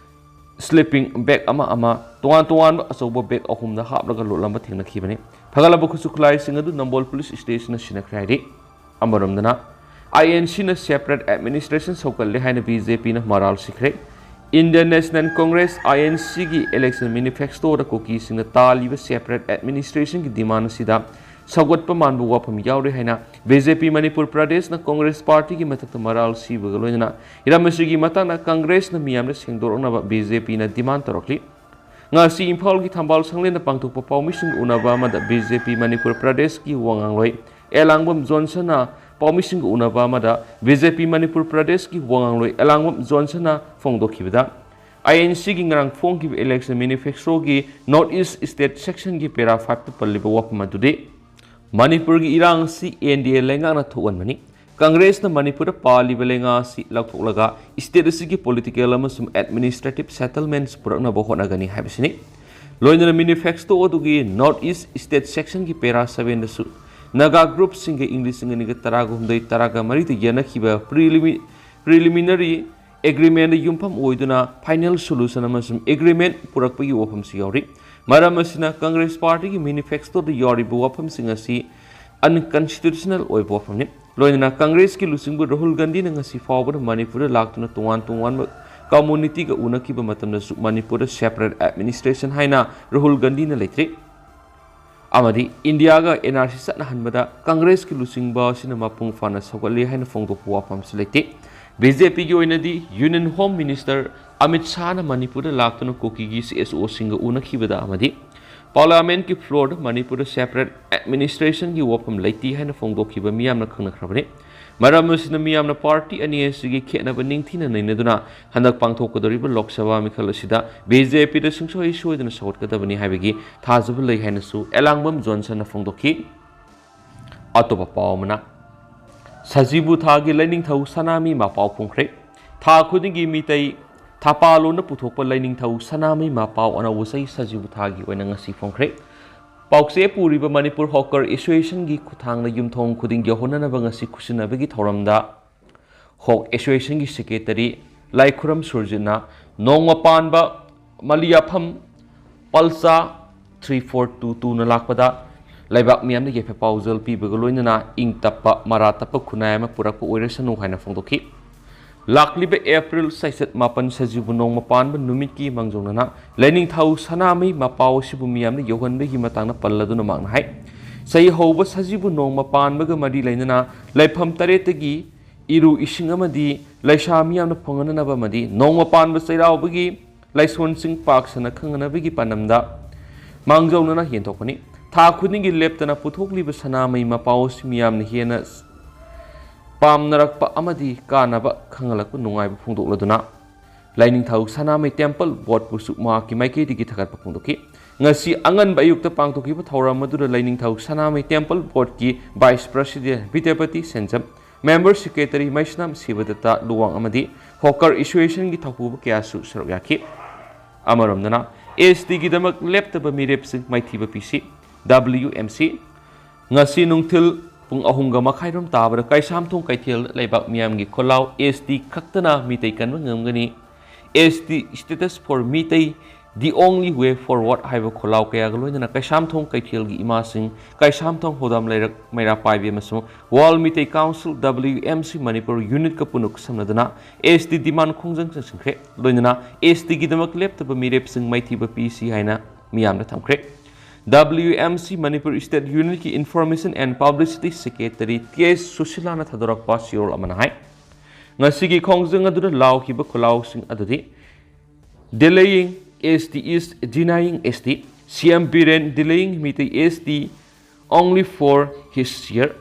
ꯁ꯭ꯂꯤꯄꯤꯡ ꯕꯦꯒ ꯑꯃ ꯑꯃ, ꯇꯣꯉꯥꯟ ꯇꯣꯉꯥꯟꯕ ꯑꯆꯧꯕ ꯕꯦꯒ ꯑꯍꯨꯝꯗ ꯍꯥꯞꯂꯒ ꯂꯣꯠꯂꯝꯕ ꯊꯦꯡꯅꯈꯤꯕꯅꯤ꯫ ꯐꯒꯠꯂꯕ ꯈꯨꯠꯁꯨ ꯈꯨꯠꯂꯥꯏꯁꯤꯡ ꯑꯗꯨ ꯅꯝꯕꯣꯜ ꯄꯨꯂꯤꯁ ꯁ꯭ꯇꯦꯁꯟꯅ ꯁꯤꯟꯅꯈ꯭ꯔꯦ ꯍꯥꯏꯔꯤ꯫ ꯑꯃꯔꯣꯝꯗꯅ, ꯑꯥꯏ ꯑꯦꯟ ꯁꯤꯅ separate administration ꯁꯧꯒꯠꯂꯦ ꯍꯥꯏꯅ ꯕꯤ ꯖꯦ ꯄꯤꯅ ꯃꯔꯥꯜ ꯁꯤꯈ꯭ꯔꯦ꯫ Indian National Congress, I N ꯁꯤꯒꯤ election manifestoꯗ ꯀꯨꯀꯤꯁꯤꯡꯅ ꯇꯥꯜꯂꯤꯕ separate administrationꯒꯤ demand ꯑꯁꯤꯗ ꯁꯧꯒꯠꯄ ꯃꯥꯟꯕ ꯋꯥꯐꯝ ꯌꯥꯎꯔꯤ ꯍꯥꯏꯅ ꯕꯤ ꯖꯦ ꯄꯤ ꯃꯅꯤꯄꯨꯔ ꯄ꯭ꯔꯗꯦꯁꯅ ꯀꯣꯡꯒ꯭ꯔꯦꯁ ꯄꯥꯔꯇꯤꯒꯤ ꯃꯊꯛꯇ ꯃꯔꯥꯜ ꯁꯤꯕꯒ ꯂꯣꯏꯅꯅ ꯍꯤꯔꯝ ꯑꯁꯤꯒꯤ ꯃꯇꯥꯡꯗ ꯀꯪꯒ꯭ꯔꯦꯁꯅ ꯃꯤꯌꯥꯝꯗ ꯁꯦꯡꯗꯣꯔꯛꯅꯕ ꯕꯤ ꯖꯦ ꯄꯤꯅ demand ꯇꯧꯔꯛꯂꯤ꯫ ꯉꯁꯤ ꯏꯝꯐꯥꯜꯒꯤ ꯊꯝꯕꯥꯜ ꯁꯪꯂꯦꯟꯗ ꯄꯥꯡꯊꯣꯛꯄ ꯄꯥꯎꯃꯤꯁꯤꯡꯒ ꯎꯅꯕ ꯑꯃꯗ ꯕꯤ ꯖꯦ ꯄꯤ ꯃꯅꯤꯄꯨꯔ ꯄ꯭ꯔꯗꯦꯁꯀꯤ ꯋꯥ ꯉꯥꯡꯂꯣꯏ ꯑꯦꯂꯥꯡꯕꯝ ꯖꯣꯟꯁꯟꯅ ꯄꯥꯎꯃꯤꯁꯤꯡꯒ ꯎꯅꯕ ꯑꯃꯗ ꯕꯤ ꯖꯦ ꯄꯤ ꯃꯅꯤꯄꯨꯔ ꯄ꯭ꯔꯗꯦꯁꯀꯤ ꯋꯥ ꯉꯥꯡꯂꯣꯏ ꯑꯦꯂꯥꯡꯕꯝ ꯖꯣꯟꯁꯟꯅ ꯐꯣꯡꯗꯣꯛꯈꯤꯕꯗ, ꯑꯥꯏ ꯑꯦꯟ ꯁꯤꯒꯤ ꯉꯔꯥꯡ ꯐꯣꯡꯈꯤꯕ election manifestoꯒꯤ North East State Sectionꯒꯤ para fiveꯇ ꯄꯜꯂꯤꯕ ꯋꯥꯐꯝ ꯑꯗꯨꯗꯤ ꯃꯅꯤꯄꯨꯔꯒꯤ ꯏꯔꯥꯡ ꯑꯁꯤ ꯑꯦꯟ ꯗꯤ ꯑꯦ ꯂꯩꯉꯥꯛꯅ ꯊꯣꯛꯍꯟꯕꯅꯤ꯫ ꯀꯪꯒ꯭ꯔꯦꯁꯅ ꯃꯅꯤꯄꯨꯔꯗ ꯄꯥꯜꯂꯤꯕ ꯂꯩꯉꯥꯛ ꯑꯁꯤ ꯂꯧꯊꯣꯛꯂꯒ state ꯑꯁꯤꯒꯤ political ꯑꯃꯁꯨꯡ administrative settlements ꯄꯨꯔꯛꯅꯕ ꯍꯣꯠꯅꯒꯅꯤ ꯍꯥꯏꯕꯁꯤꯅꯤ꯫ ꯂꯣꯏꯅꯅ manifesto ꯑꯗꯨꯒꯤ North East State Sectionꯒꯤ para sevenꯗꯁꯨ Naga groupꯁꯤꯡꯒ ꯏꯪ ꯂꯤꯁꯤꯡ ꯑꯅꯤꯒ ꯇꯔꯥꯒ ꯍꯨꯝꯗꯣꯏ ꯇꯔꯥꯒ ꯃꯔꯤꯗ ꯌꯦꯟꯅꯈꯤꯕ prelimi-, preliminary agreementꯗ ꯌꯨꯝꯐꯝ ꯑꯣꯏꯗꯨꯅ final solution ꯑꯃꯁꯨꯡ agreement ꯄꯨꯔꯛꯄꯒꯤ ꯋꯥꯐꯝꯁꯨ ꯌꯥꯎꯔꯤ꯫ ꯃꯔꯝ ꯑꯁꯤꯅ ꯀꯪꯒ꯭ꯔꯦꯁ ꯄꯥꯔꯇꯤꯒꯤ manifestoꯗ ꯌꯥꯎꯔꯤꯕ ꯋꯥꯐꯝꯁꯤꯡ ꯑꯁꯤ unconstitutional ꯑꯣꯏꯕ ꯋꯥꯐꯝꯅꯤ꯫ ꯂꯣꯏꯅꯅ ꯀꯪꯒ꯭ꯔꯦꯁꯀꯤ ꯂꯨꯆꯤꯡꯕ ꯔꯥꯍꯨꯜ ꯒꯥꯟꯙꯤꯅ ꯉꯁꯤ ꯐꯥꯎꯕꯗ ꯃꯅꯤꯄꯨꯔꯗ ꯂꯥꯛꯇꯨꯅ ꯇꯣꯉꯥꯟ ꯇꯣꯉꯥꯟꯕ communityꯒ ꯎꯅꯈꯤꯕ ꯃꯇꯝꯗꯁꯨ ꯃꯅꯤꯄꯨꯔꯗ separate administration ꯍꯥꯏꯅ ꯔꯥꯍꯨꯜ ꯒꯥꯟꯙꯤꯅ ꯂꯩꯇ꯭ꯔꯤ꯫ ꯑꯃꯗꯤ ꯏꯟꯗꯤꯌꯥꯒ ꯑꯦꯟ ꯑꯥꯔ ꯁꯤ ꯆꯠꯅꯍꯟꯕꯗ ꯀꯪꯒ꯭ꯔꯦꯁꯀꯤ ꯂꯨꯆꯤꯡꯕ ꯑꯁꯤꯅ ꯃꯄꯨꯡ ꯐꯥꯅ ꯁꯧꯒꯠꯂꯤ ꯍꯥꯏꯅ ꯐꯣꯡꯗꯣꯛꯄ ꯋꯥꯐꯝꯁꯨ ꯂꯩꯇꯦ꯫ ꯕꯤ ꯖꯦ ꯄꯤꯒꯤ ꯑꯣꯏꯅꯗꯤ Union Home Minister ꯑꯃꯤꯠ ꯁꯥꯍꯅ ꯃꯅꯤꯄꯨꯔꯗ ꯂꯥꯛꯇꯨꯅ ꯀꯨꯀꯤꯒꯤ ꯁꯤ ꯑꯦꯁ ꯑꯣꯁꯤꯡꯒ ꯎꯅꯈꯤꯕꯗ ꯑꯃꯗꯤ Parliamentꯀꯤ floorꯗ ꯃꯅꯤꯄꯨꯔꯗ separate administrationꯒꯤ ꯋꯥꯐꯝ ꯂꯩꯇꯦ ꯍꯥꯏꯅ ꯐꯣꯡꯗꯣꯛꯈꯤꯕ ꯃꯤꯌꯥꯝꯅ ꯈꯪꯅꯈ꯭ꯔꯕꯅꯤ꯫ ꯃꯔꯝ ꯑꯁꯤꯅ ꯃꯤꯌꯥꯝꯅ ꯄꯥꯔꯇꯤ ꯑꯅꯤ ꯑꯁꯤꯒꯤ ꯈꯦꯠꯅꯕ ꯅꯤꯡꯊꯤꯅ ꯅꯩꯅꯗꯨꯅ ꯍꯟꯗꯛ ꯄꯥꯡꯊꯣꯛꯀꯗꯧꯔꯤꯕ ꯂꯣꯛ ꯁꯚꯥ ꯃꯤꯈꯜ ꯑꯁꯤꯗ ꯕꯤ ꯖꯦ ꯄꯤꯗ ꯁꯨꯡꯁꯣꯏ ꯁꯣꯏꯗꯅ ꯁꯧꯒꯠꯀꯗꯕꯅꯤ ꯍꯥꯏꯕꯒꯤ ꯊꯥꯖꯕ ꯂꯩ ꯍꯥꯏꯅꯁꯨ ꯑꯦꯂꯥꯡꯕꯝ ꯖꯣꯟꯁꯟꯅ ꯐꯣꯡꯗꯣꯛꯈꯤ꯫ ꯑꯇꯣꯞꯄ ꯄꯥꯎ ꯑꯃꯅ, ꯁꯖꯤꯕꯨ ꯊꯥꯒꯤ ꯂꯩꯅꯤꯡꯊꯧ ꯁꯅꯥꯃꯍꯤ ꯃꯄꯥꯎ ꯐꯣꯡꯈ꯭ꯔꯦ꯫ ꯊꯥ ꯈꯨꯗꯤꯡꯒꯤ ꯃꯤꯇꯩ ꯊꯥꯄꯥꯂꯣꯟꯅ ꯄꯨꯊꯣꯛꯄ ꯂꯩꯅꯤꯡꯊꯧ ꯁꯅꯥꯃꯍꯤ ꯃꯄꯥꯎ ꯑꯅꯧꯕ ꯆꯍꯤ ꯁꯖꯤꯕꯨ ꯊꯥꯒꯤ ꯑꯣꯏꯅ ꯉꯁꯤ ꯐꯣꯡꯈ꯭ꯔꯦ꯫ ꯄꯥꯎꯆꯦ ꯄꯨꯔꯤꯕ ꯃꯅꯤꯄꯨꯔ ꯍꯣꯀꯔ ꯑꯦꯁꯣꯁꯤꯌꯦꯁꯟꯒꯤ ꯈꯨꯠꯊꯥꯡꯗ ꯌꯨꯝꯊꯣꯡ ꯈꯨꯗꯤꯡ ꯌꯧꯍꯟꯅꯅꯕ ꯉꯁꯤ ꯈꯨꯠꯁꯤꯟꯅꯕꯒꯤ ꯊꯧꯔꯝꯗ ꯍꯣꯛ ꯑꯦꯁꯣꯁꯤꯌꯦꯁꯟꯒꯤ ꯁꯦꯀ꯭ꯔꯦꯇꯔꯤ ꯂꯥꯏꯈꯨꯔꯝ ꯁꯨꯔꯖꯤꯠꯅ ꯅꯣꯡꯃ ꯄꯥꯟꯕ ꯃꯂꯤꯌꯥꯐꯝ ꯄꯜꯆꯥ ꯊ꯭ꯔꯤ ꯐꯣꯔ ꯇꯨ ꯇꯨꯅ ꯂꯥꯛꯄꯗ ꯂꯩꯕꯥꯛ ꯃꯤꯌꯥꯝꯅ ꯌꯥꯏꯐ ꯄꯥꯎꯖꯦꯜ ꯄꯤꯕꯒ ꯂꯣꯏꯅꯅ ꯏꯪ ꯇꯞꯄ, ꯃꯔꯥ ꯇꯞꯄ ꯈꯨꯟꯅꯥꯏ ꯑꯃ ꯄꯨꯔꯛꯄ ꯑꯣꯏꯔꯁꯅꯨ ꯍꯥꯏꯅ ꯐꯣꯡꯗꯣꯛꯈꯤ꯫ ꯂꯥꯛꯂꯤꯕ ꯑꯦꯄ꯭ꯔꯤꯜ ꯆꯩꯆꯠ ꯃꯥꯄꯟ ꯁꯖꯤꯕꯨ ꯅꯣꯡꯃ ꯄꯥꯟꯕ ꯅꯨꯃꯤꯠꯀꯤ ꯃꯥꯡꯖꯧꯅꯅ ꯂꯩꯅꯤꯡꯊꯧ ꯁꯅꯥꯃꯍꯤ ꯃꯄꯥꯎ ꯑꯁꯤꯕꯨ ꯃꯤꯌꯥꯝꯗ ꯌꯧꯍꯟꯕꯒꯤ ꯃꯇꯥꯡꯗ ꯄꯜꯂꯗꯨꯅ ꯃꯍꯥꯛꯅ ꯍꯥꯏ, ꯆꯍꯤ ꯍꯧꯕ ꯁꯖꯤꯕꯨ ꯅꯣꯡꯃ ꯄꯥꯟꯕꯒ ꯃꯔꯤ ꯂꯩꯅꯅ ꯂꯩꯐꯝ ꯇꯔꯦꯠꯇꯒꯤ ꯏꯔꯨ ꯏꯁꯤꯡ ꯑꯃꯗꯤ ꯂꯩꯁꯥ ꯃꯤꯌꯥꯝꯅ ꯐꯪꯍꯟꯅꯅꯕ ꯑꯃꯗꯤ ꯅꯣꯡꯃ ꯄꯥꯟꯕ ꯆꯩꯔꯥꯎꯕꯒꯤ ꯂꯥꯏꯁꯣꯟꯁꯤꯡ ꯄꯥꯛ ꯁꯟꯅ ꯈꯪꯍꯟꯅꯕꯒꯤ ꯄꯥꯟꯗꯝꯗ ꯃꯥꯡꯖꯧꯅꯅ ꯌꯦꯟꯊꯣꯛꯄꯅꯤ꯫ ꯊꯥ ꯈꯨꯗꯤꯡꯒꯤ ꯂꯦꯞꯇꯅ ꯄꯨꯊꯣꯛꯂꯤꯕ ꯁꯅꯥꯃꯍꯤ ꯃꯄꯥꯎ ꯑꯁꯤ ꯃꯤꯌꯥꯝꯅ ꯍꯦꯟꯅ ꯄꯥꯝꯅꯔꯛꯄ ꯑꯃꯗꯤ ꯀꯥꯟꯅꯕ ꯈꯪꯍꯜꯂꯛꯄ ꯅꯨꯡꯉꯥꯏꯕ ꯐꯣꯡꯗꯣꯛꯂꯗꯨꯅ ꯂꯥꯏꯅꯤꯡꯊꯧ ꯁꯅꯥꯃꯍꯤ ꯇꯦꯝꯄꯜ ꯕꯣꯔꯗꯄꯨꯁꯨ ꯃꯍꯥꯛꯀꯤ ꯃꯥꯏꯀꯩꯗꯒꯤ ꯊꯥꯒꯠꯄ ꯐꯣꯡꯗꯣꯛꯈꯤ꯫ ꯉꯁꯤ ꯑꯉꯟꯕ ꯑꯌꯨꯛꯇ ꯄꯥꯡꯊꯣꯛꯈꯤꯕ ꯊꯧꯔꯝ ꯑꯗꯨꯗ ꯂꯥꯏꯅꯤꯡꯊꯧ ꯁꯅꯥꯃꯍꯤ ꯇꯦꯝꯄꯜ ꯕꯣꯔꯗꯀꯤ vice president Bidyapati Senjam, member secretary Meisnam Shibadatta Luwang ꯑꯃꯗꯤ ꯍꯣꯀꯔ ꯑꯦꯁꯣꯁꯤꯌꯦꯁꯟꯒꯤ ꯊꯧꯄꯨꯕ ꯀꯌꯥꯁꯨ ꯁꯔꯨꯛ ꯌꯥꯈꯤ꯫ ꯑꯃꯔꯣꯝꯗꯅ, ꯑꯦꯁ ꯇꯤꯒꯤꯗꯃꯛ ꯂꯦꯞꯇꯕ ꯃꯤꯔꯦꯞꯁꯤꯡ ꯃꯥꯏꯊꯤꯕ ꯄꯤꯁꯤ, ꯗꯕ꯭ꯂꯤꯌꯨ ꯑꯦꯝ ꯁꯤ, ꯉꯁꯤ ꯅꯨꯡꯊꯤꯜ ꯄꯨꯡ ꯑꯍꯨꯝꯒ ꯃꯈꯥꯏꯔꯣꯝ ꯇꯥꯕꯗ ꯀꯩꯁꯥꯝꯊꯣꯡ ꯀꯩꯊꯦꯜꯗ ꯂꯩꯕꯥꯛ ꯃꯤꯌꯥꯝꯒꯤ ꯈꯣꯜꯂꯥꯎ "ꯑꯦꯁ ꯇꯤ ꯈꯛꯇꯅ ꯃꯤꯇꯩ ꯀꯟꯕ ꯉꯝꯒꯅꯤ", "S T status for Meitei, the only way forward" ꯍꯥꯏꯕ ꯈꯣꯜꯂꯥꯎ ꯀꯌꯥꯒ ꯂꯣꯏꯅꯅ ꯀꯩꯁꯥꯝꯊꯣꯡ ꯀꯩꯊꯦꯜꯒꯤ ꯏꯃꯥꯁꯤꯡ, ꯀꯩꯁꯥꯝꯊꯣꯡ ꯍꯧꯗꯥꯝ ꯂꯩꯔꯛ ꯃꯩꯔꯥ ꯄꯥꯏꯕꯤ ꯑꯃꯁꯨꯡ world Meitei council, W M C Manipur ꯌꯨꯅꯤꯠꯀ ꯄꯨꯟꯅ ꯈꯨꯠꯁꯝꯅꯗꯨꯅ ꯑꯦꯁ ꯇꯤ ꯗꯤꯃꯥꯟ ꯈꯣꯡꯖꯪ ꯆꯪꯁꯤꯟꯈ꯭ꯔꯦ꯫ ꯂꯣꯏꯅꯅ ꯑꯦꯁ ꯇꯤꯒꯤꯗꯃꯛ ꯂꯦꯞꯇꯕ ꯃꯤꯔꯦꯞꯁꯤꯡ ꯃꯥꯏꯊꯤꯕ ꯄꯤꯁꯤ ꯍꯥꯏꯅ ꯃꯤꯌꯥꯝꯗ ꯊꯝꯈ꯭ꯔꯦ꯫ W M C Manipur state ꯌꯨꯅꯤꯠꯀꯤ information and publicity secretary T S ꯁꯨꯁꯤꯂꯥꯅ ꯊꯥꯗꯣꯔꯛꯄ ꯆꯦꯔꯣꯜ ꯑꯃꯅ ꯍꯥꯏ, ꯉꯁꯤꯒꯤ ꯈꯣꯡꯖꯪ ꯑꯗꯨꯗ ꯂꯥꯎꯈꯤꯕ ꯈꯣꯜꯂꯥꯎꯁꯤꯡ ꯑꯗꯨꯗꯤ, "Delaying S T is denying S T", C M Biren, "Delaying Meitei S T only for his share",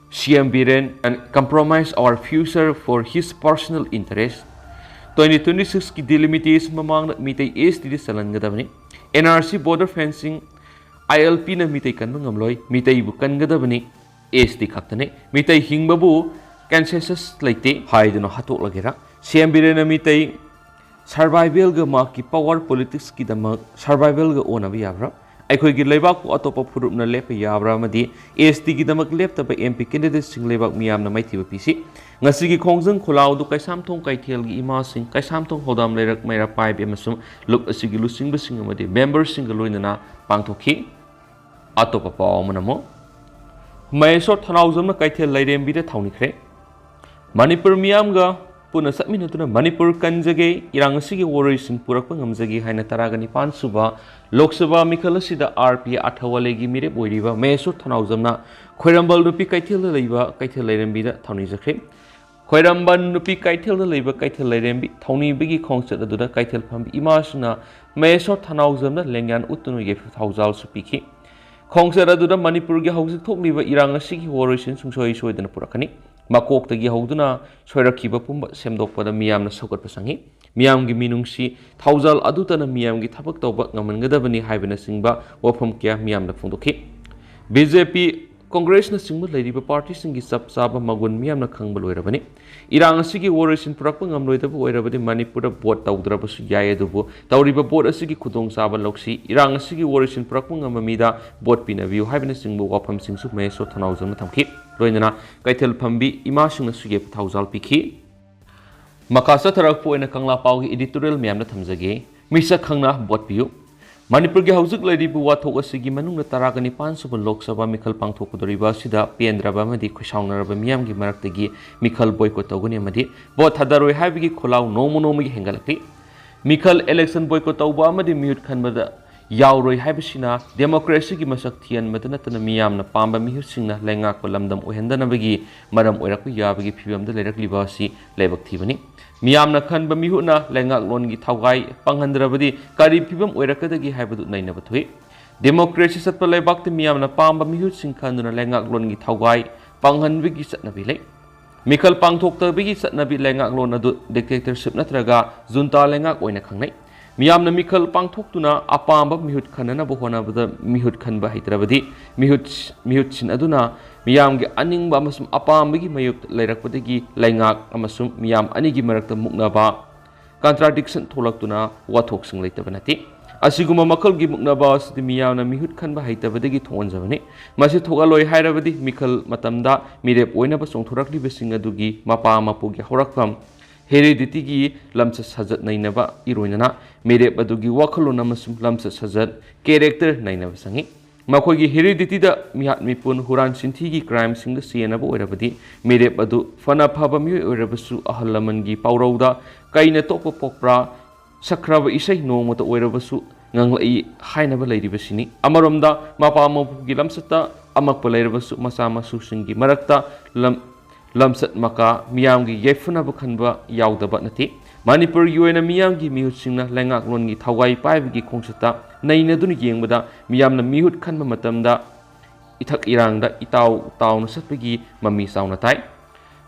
C M Biren, "and compromise our future for his personal interest", twenty twenty ꯁꯤꯛꯁꯀꯤ ꯗꯤꯂꯤꯃꯤꯇꯦꯁꯟ ꯃꯃꯥꯡꯗ ꯃꯤꯇꯩ ꯑꯦꯁ ꯇꯤꯗ ꯆꯜꯍꯟꯒꯗꯕꯅꯤ꯫ N R C, border fencing, I L P Meitei ꯀꯟꯕ ꯉꯝꯂꯣꯏ, ꯃꯤꯇꯩꯕꯨ ꯀꯟꯒꯗꯕꯅꯤ꯫ ꯑꯦꯁ ꯇꯤ ꯈꯛꯇꯅꯤ꯫ ꯃꯤꯇꯩ ꯍꯤꯡꯕꯕꯨ ꯀꯟꯁꯦꯟꯁꯁ ꯂꯩꯇꯦ ꯍꯥꯏꯗꯨꯅ ꯍꯥꯠꯇꯣꯛꯂꯒꯦꯔꯥ? ꯁꯤ ꯑꯦꯝ ꯕꯤꯔꯦꯟꯅ ꯃꯤꯇꯩ ꯁꯔꯚꯥꯏꯚꯦꯜꯒ ꯃꯍꯥꯛꯀꯤ ꯄꯋꯥꯔ ꯄꯣꯂꯤꯇꯤꯛꯁꯀꯤꯗꯃꯛ ꯁꯔꯚꯥꯏꯚꯦꯜꯒ ꯑꯣꯟꯅꯕ ꯌꯥꯕ꯭ꯔꯥ? ꯑꯩꯈꯣꯏꯒꯤ ꯂꯩꯕꯥꯛꯄꯨ ꯑꯇꯣꯞꯄ ꯐꯨꯔꯨꯞꯅ ꯂꯦꯞꯄ ꯌꯥꯕ꯭ꯔꯥ? ꯑꯃꯗꯤ ꯑꯦꯁ ꯇꯤꯒꯤꯗꯃꯛ ꯂꯦꯞꯇꯕ ꯑꯦꯝ ꯄꯤ ꯀꯦꯟꯗꯤꯗꯦꯠꯁꯤꯡ ꯂꯩꯕꯥꯛ ꯃꯤꯌꯥꯝꯅ ꯃꯥꯏꯊꯤꯕ ꯄꯤꯁꯤ꯫ ꯉꯁꯤꯒꯤ ꯈꯣꯡꯖꯪ ꯈꯣꯜꯂꯥꯎꯗꯨ ꯀꯩꯁꯥꯝꯊꯣꯡ ꯀꯩꯊꯦꯜꯒꯤ ꯏꯃꯥꯁꯤꯡ, ꯀꯩꯁꯥꯝꯊꯣꯡ ꯍꯧꯗꯥꯝ ꯂꯩꯔꯛ ꯃꯩꯔꯥ ꯄꯥꯏꯕꯤ ꯑꯃꯁꯨꯡ ꯂꯨꯞ ꯑꯁꯤꯒꯤ ꯂꯨꯆꯤꯡꯕꯁꯤꯡ ꯑꯃꯗꯤ ꯃꯦꯝꯕꯔꯁꯤꯡꯒ ꯂꯣꯏꯅꯅ ꯄꯥꯡꯊꯣꯛꯈꯤ꯫ ꯑꯇꯣꯞꯄ ꯄꯥꯎ ꯑꯃꯅ ꯑꯃꯨꯛ ꯃꯍꯦꯁꯣꯔ ꯊꯅꯥꯎꯖꯝꯅ ꯀꯩꯊꯦꯜ ꯂꯩꯔꯦꯝꯕꯤꯗ ꯊꯧꯅꯤꯈ꯭ꯔꯦ꯫ ꯃꯅꯤꯄꯨꯔ ꯃꯤꯌꯥꯝꯒ ꯄꯨꯟꯅ ꯆꯠꯃꯤꯟꯅꯗꯨꯅ ꯃꯅꯤꯄꯨꯔ ꯀꯟꯖꯒꯦ, ꯏꯔꯥꯡ ꯑꯁꯤꯒꯤ ꯋꯥꯔꯣꯏꯁꯤꯟ ꯄꯨꯔꯛꯄ ꯉꯝꯖꯒꯦ ꯍꯥꯏꯅ ꯇꯔꯥꯒ ꯅꯤꯄꯥꯟ ꯁꯨꯕ ꯂꯣꯛ ꯁꯚꯥ ꯃꯤꯈꯜ ꯑꯁꯤꯗ ꯑꯥꯔ ꯄꯤ ꯑꯥꯊꯋꯥꯂꯦꯒꯤ ꯃꯤꯔꯦꯞ ꯑꯣꯏꯔꯤꯕ ꯃꯍꯦꯁꯣꯔ ꯊꯅꯥꯎꯖꯝꯅ ꯈ꯭ꯋꯥꯏꯔꯝꯕꯟ ꯅꯨꯄꯤ ꯀꯩꯊꯦꯜꯗ ꯂꯩꯕ ꯀꯩꯊꯦꯜ ꯂꯩꯔꯦꯝꯕꯤꯗ ꯊꯧꯅꯤꯖꯈ꯭ꯔꯦ꯫ ꯈ꯭ꯋꯥꯏꯔꯝꯕꯟ ꯅꯨꯄꯤ ꯀꯩꯊꯦꯜꯗ ꯂꯩꯕ ꯀꯩꯊꯦꯜ ꯂꯩꯔꯦꯝꯕꯤ ꯊꯧꯅꯤꯕꯒꯤ ꯈꯣꯡꯆꯠ ꯑꯗꯨꯗ ꯀꯩꯊꯦꯜ ꯐꯝꯕꯤ ꯏꯃꯥꯁꯤꯡꯅ ꯃꯍꯦꯁꯣꯔ ꯊꯅꯥꯎꯖꯝꯗ ꯂꯦꯡꯌꯥꯟ ꯎꯠꯇꯨꯅ ꯌꯥꯏꯐ ꯊꯧꯖꯥꯜꯁꯨ ꯄꯤꯈꯤ꯫ ꯈꯣꯡꯆꯠ ꯑꯗꯨꯗ ꯃꯅꯤꯄꯨꯔꯒꯤ ꯍꯧꯖꯤꯛ ꯊꯣꯛꯂꯤꯕ ꯏꯔꯥꯡ ꯑꯁꯤꯒꯤ ꯋꯥꯔꯣꯏꯁꯤꯟ ꯁꯨꯡꯁꯣꯏ ꯁꯣꯏꯗꯅ ꯄꯨꯔꯛꯀꯅꯤ꯫ ꯃꯀꯣꯛꯇꯒꯤ ꯍꯧꯗꯨꯅ ꯁꯣꯏꯔꯛꯈꯤꯕ ꯄꯨꯝꯕ ꯁꯦꯝꯗꯣꯛꯄꯗ ꯃꯤꯌꯥꯝꯅ ꯁꯧꯒꯠꯄ ꯆꯪꯏ꯫ ꯃꯤꯌꯥꯝꯒꯤ ꯃꯤꯅꯨꯡꯁꯤ ꯊꯧꯖꯥꯜ ꯑꯗꯨꯇꯅ ꯃꯤꯌꯥꯝꯒꯤ ꯊꯕꯛ ꯇꯧꯕ ꯉꯝꯍꯟꯒꯗꯕꯅꯤ ꯍꯥꯏꯕꯅꯆꯤꯡꯕ ꯋꯥꯐꯝ ꯀꯌꯥ ꯃꯤꯌꯥꯝꯅ ꯐꯣꯡꯗꯣꯛꯈꯤ꯫ ꯕꯤ ꯖꯦ ꯄꯤ, ꯀꯣꯡꯒ꯭ꯔꯦꯁꯅꯆꯤꯡꯕ ꯂꯩꯔꯤꯕ ꯄꯥꯔꯇꯤꯁꯤꯡꯒꯤ ꯆꯞ ꯆꯥꯕ ꯃꯒꯨꯟ ꯃꯤꯌꯥꯝꯅ ꯈꯪꯕ ꯂꯣꯏꯔꯕꯅꯤ꯫ ꯏꯔꯥꯡ ꯑꯁꯤꯒꯤ ꯋꯥꯔꯣꯏꯁꯤꯟ ꯄꯨꯔꯛꯄ ꯉꯝꯂꯣꯏꯗꯕ ꯑꯣꯏꯔꯕꯗꯤ ꯃꯅꯤꯄꯨꯔꯗ ꯚꯣꯠ ꯇꯧꯗ꯭ꯔꯕꯁꯨ ꯌꯥꯏ, ꯑꯗꯨꯕꯨ ꯇꯧꯔꯤꯕ ꯚꯣꯠ ꯑꯁꯤꯒꯤ ꯈꯨꯗꯣꯡꯆꯥꯕ ꯂꯧꯁꯤ꯫ ꯏꯔꯥꯡ ꯑꯁꯤꯒꯤ ꯋꯥꯔꯣꯏꯁꯤꯟ ꯄꯨꯔꯛꯄ ꯉꯝꯕ ꯃꯤꯗ ꯚꯣꯠ ꯄꯤꯅꯕꯤꯌꯨ ꯍꯥꯏꯕꯅꯆꯤꯡꯕ ꯋꯥꯐꯝꯁꯤꯡꯁꯨ ꯃꯍꯦꯁꯣꯔ ꯊꯅꯥꯎꯖꯝꯅ ꯊꯝꯈꯤ꯫ ꯂꯣꯏꯅꯅ ꯀꯩꯊꯦꯜ ꯐꯝꯕꯤ ꯏꯃꯥꯁꯤꯡꯅꯁꯨ ꯌꯥꯏꯐ ꯊꯧꯖꯥꯜ ꯄꯤꯈꯤ꯫ ꯃꯈꯥ ꯆꯠꯊꯔꯛꯄ ꯑꯣꯏꯅ ꯀꯪꯂꯥ ꯄꯥꯎꯒꯤ editorial ꯃꯌꯥꯝꯗ ꯊꯝꯖꯒꯦ꯫ ꯃꯤꯁꯛ ꯈꯪꯅ ꯚꯣꯠ ꯄꯤꯌꯨ꯫ ꯃꯅꯤꯄꯨꯔꯒꯤ ꯍꯧꯖꯤꯛ ꯂꯩꯔꯤꯕ ꯋꯥꯊꯣꯛ ꯑꯁꯤꯒꯤ ꯃꯅꯨꯡꯗ ꯇꯔꯥꯒ ꯅꯤꯄꯥꯟ ꯁꯨꯕ ꯂꯣꯛ ꯁꯚꯥ ꯃꯤꯈꯜ ꯄꯥꯡꯊꯣꯛꯀꯗꯧꯔꯤꯕ ꯑꯁꯤꯗ ꯄꯦꯟꯗ꯭ꯔꯕ ꯑꯃꯗꯤ ꯈꯣꯏꯁꯥꯎꯅꯔꯕ ꯃꯤꯌꯥꯝꯒꯤ ꯃꯔꯛꯇꯒꯤ ꯃꯤꯈꯜ boycott ꯇꯧꯒꯅꯤ ꯑꯃꯗꯤ ꯚꯣꯠ ꯊꯥꯗꯔꯣꯏ ꯍꯥꯏꯕꯒꯤ ꯈꯣꯜꯂꯥꯎ ꯅꯣꯡꯃ ꯅꯣꯡꯃꯒꯤ ꯍꯦꯟꯒꯠꯂꯛꯂꯤ꯫ ꯃꯤꯈꯜ election boycott ꯇꯧꯕ ꯑꯃꯗꯤ ꯃꯤꯍꯨꯠ ꯈꯟꯕꯗ ꯌꯥꯎꯔꯣꯏ ꯍꯥꯏꯕꯁꯤꯅ democracy ꯒꯤ ꯃꯁꯛ ꯊꯤꯍꯟꯕꯗ ꯅꯠꯇꯅ ꯃꯤꯌꯥꯝꯅ ꯄꯥꯝꯕ ꯃꯤꯍꯨꯠꯁꯤꯡꯅ ꯂꯩꯉꯥꯛꯄ ꯂꯝꯗꯝ ꯑꯣꯏꯍꯟꯗꯅꯕꯒꯤ ꯃꯔꯝ ꯑꯣꯏꯔꯛꯄ ꯌꯥꯕꯒꯤ ꯐꯤꯕꯝꯗ ꯂꯩꯔꯛꯂꯤꯕ ꯑꯁꯤ ꯂꯥꯏꯕꯛ ꯊꯤꯕꯅꯤ꯫ ꯃꯤꯌꯥꯝꯅ ꯈꯟꯕ ꯃꯤꯍꯨꯠꯅ ꯂꯩꯉꯥꯛꯂꯣꯟꯒꯤ ꯊꯧꯒꯥꯏ ꯄꯪꯍꯟꯗ꯭ꯔꯕꯗꯤ ꯀꯔꯤ ꯐꯤꯕꯝ ꯑꯣꯏꯔꯛꯀꯗꯒꯦ ꯍꯥꯏꯕꯗꯨ ꯅꯩꯅꯕ ꯊꯣꯛꯏ꯫ Democracy ꯆꯠꯄ ꯂꯩꯕꯥꯛꯇ ꯃꯤꯌꯥꯝꯅ ꯄꯥꯝꯕ ꯃꯤꯍꯨꯠꯁꯤꯡ ꯈꯟꯗꯨꯅ ꯂꯩꯉꯥꯛꯂꯣꯟꯒꯤ ꯊꯧꯒꯥꯏ ꯄꯪꯍꯟꯕꯒꯤ ꯆꯠꯅꯕꯤ ꯂꯩ꯫ ꯃꯤꯈꯜ ꯄꯥꯡꯊꯣꯛꯇꯕꯒꯤ ꯆꯠꯅꯕꯤ ꯂꯩꯉꯥꯛꯂꯣꯟ ꯑꯗꯨ dictatorship ꯅꯠꯇ꯭ꯔꯒ junta ꯂꯩꯉꯥꯛ ꯑꯣꯏꯅ ꯈꯪꯅꯩ꯫ ꯃꯤꯌꯥꯝꯅ ꯃꯤꯈꯜ ꯄꯥꯡꯊꯣꯛꯇꯨꯅ ꯑꯄꯥꯝꯕ ꯃꯤꯍꯨꯠ ꯈꯟꯅꯅꯕ ꯍꯣꯠꯅꯕꯗ ꯃꯤꯍꯨꯠ ꯈꯟꯕ ꯍꯩꯇ꯭ꯔꯕꯗꯤ ꯃꯤꯍꯨꯠ, ꯃꯤꯍꯨꯠꯁꯤꯡ ꯑꯗꯨꯅ ꯃꯤꯌꯥꯝꯒꯤ ꯑꯅꯤꯡꯕ ꯑꯃꯁꯨꯡ ꯑꯄꯥꯝꯕꯒꯤ ꯃꯥꯌꯣꯛꯇ ꯂꯩꯔꯛꯄꯗꯒꯤ ꯂꯩꯉꯥꯛ ꯑꯃꯁꯨꯡ ꯃꯤꯌꯥꯝ ꯑꯅꯤꯒꯤ ꯃꯔꯛꯇ ꯃꯨꯛꯅꯕ, contradiction, ꯊꯣꯛꯂꯛꯇꯨꯅ ꯋꯥꯊꯣꯛꯁꯤꯡ ꯂꯩꯇꯕ ꯅꯠꯇꯦ꯫ ꯑꯁꯤꯒꯨꯝꯕ ꯃꯈꯜꯒꯤ ꯃꯨꯛꯅꯕ ꯑꯁꯤꯗꯤ ꯃꯤꯌꯥꯝꯅ ꯃꯤꯍꯨꯠ ꯈꯟꯕ ꯍꯩꯇꯕꯗꯒꯤ ꯊꯣꯛꯍꯟꯖꯕꯅꯤ꯫ ꯃꯁꯤ ꯊꯣꯛꯍꯜꯂꯣꯏ ꯍꯥꯏꯔꯕꯗꯤ ꯃꯤꯈꯜ ꯃꯇꯝꯗ ꯃꯤꯔꯦꯞ ꯑꯣꯏꯅꯕ ꯆꯣꯡꯊꯣꯔꯛꯂꯤꯕꯁꯤꯡ ꯑꯗꯨꯒꯤ ꯃꯄꯥ ꯃꯄꯨꯒꯤ ꯍꯧꯔꯛꯐꯝ, heredity-ꯒꯤ ꯂꯝꯆꯠ ꯁꯥꯖꯠ ꯅꯩꯅꯕ ꯏꯔꯣꯏꯅꯅ ꯃꯤꯔꯦꯞ ꯑꯗꯨꯒꯤ ꯋꯥꯈꯜꯂꯣꯟ ꯑꯃꯁꯨꯡ ꯂꯝꯆꯠ ꯁꯥꯖꯠ, character, ꯅꯩꯅꯕ ꯆꯪꯏ꯫ ꯃꯈꯣꯏꯒꯤ heredity-ꯗ ꯃꯤꯍꯥꯠ ꯃꯤꯄꯨꯟ, ꯍꯨꯔꯥꯟ ꯆꯤꯟꯊꯤꯒꯤ crime-ꯁꯤꯡꯗ ꯆꯦꯟꯅꯕ ꯑꯣꯏꯔꯕꯗꯤ ꯃꯤꯔꯦꯞ ꯑꯗꯨ ꯐꯅ ꯐꯕ ꯃꯤꯑꯣꯏ ꯑꯣꯏꯔꯕꯁꯨ ꯑꯍꯜ ꯂꯃꯟꯒꯤ ꯄꯥꯎꯔꯧꯗ "ꯀꯩꯅ ꯇꯣꯛꯄ ꯄꯣꯛꯄ꯭ꯔꯥ, ꯁꯛꯈ꯭ꯔꯕ ꯏꯁꯩ ꯅꯣꯡꯃꯇ ꯑꯣꯏꯔꯕꯁꯨ ꯉꯪꯂꯛꯏ" ꯍꯥꯏꯅꯕ ꯂꯩꯔꯤꯕꯁꯤꯅꯤ꯫ ꯑꯃꯔꯣꯝꯗ ꯃꯄꯥ ꯃꯄꯨꯒꯤ ꯂꯝꯆꯠꯇ ꯑꯃꯛꯄ ꯂꯩꯔꯕꯁꯨ ꯃꯆꯥ ꯃꯁꯨꯁꯤꯡꯒꯤ ꯃꯔꯛꯇ ꯂꯝ-, ꯂꯝꯆꯠ ꯃꯀꯥ, ꯃꯤꯌꯥꯝꯒꯤ ꯌꯥꯏꯐꯅꯕ ꯈꯟꯕ ꯌꯥꯎꯗꯕ ꯅꯠꯇꯦ꯫ ꯃꯅꯤꯄꯨꯔꯒꯤ ꯑꯣꯏꯅ ꯃꯤꯌꯥꯝꯒꯤ ꯃꯤꯍꯨꯠꯁꯤꯡꯅ ꯂꯩꯉꯥꯛꯂꯣꯟꯒꯤ ꯊꯧꯒꯥꯏ ꯄꯥꯏꯕꯒꯤ ꯈꯣꯡꯆꯠꯇ ꯅꯩꯅꯗꯨꯅ ꯌꯦꯡꯕꯗ ꯃꯤꯌꯥꯝꯅ ꯃꯤꯍꯨꯠ ꯈꯟꯕ ꯃꯇꯝꯗ ꯏꯊꯛ ꯏꯔꯥꯡꯗ ꯏꯇꯥꯎ ꯇꯥꯎꯅ ꯆꯠꯄꯒꯤ ꯃꯃꯤ ꯆꯥꯎꯅ ꯇꯥꯏ꯫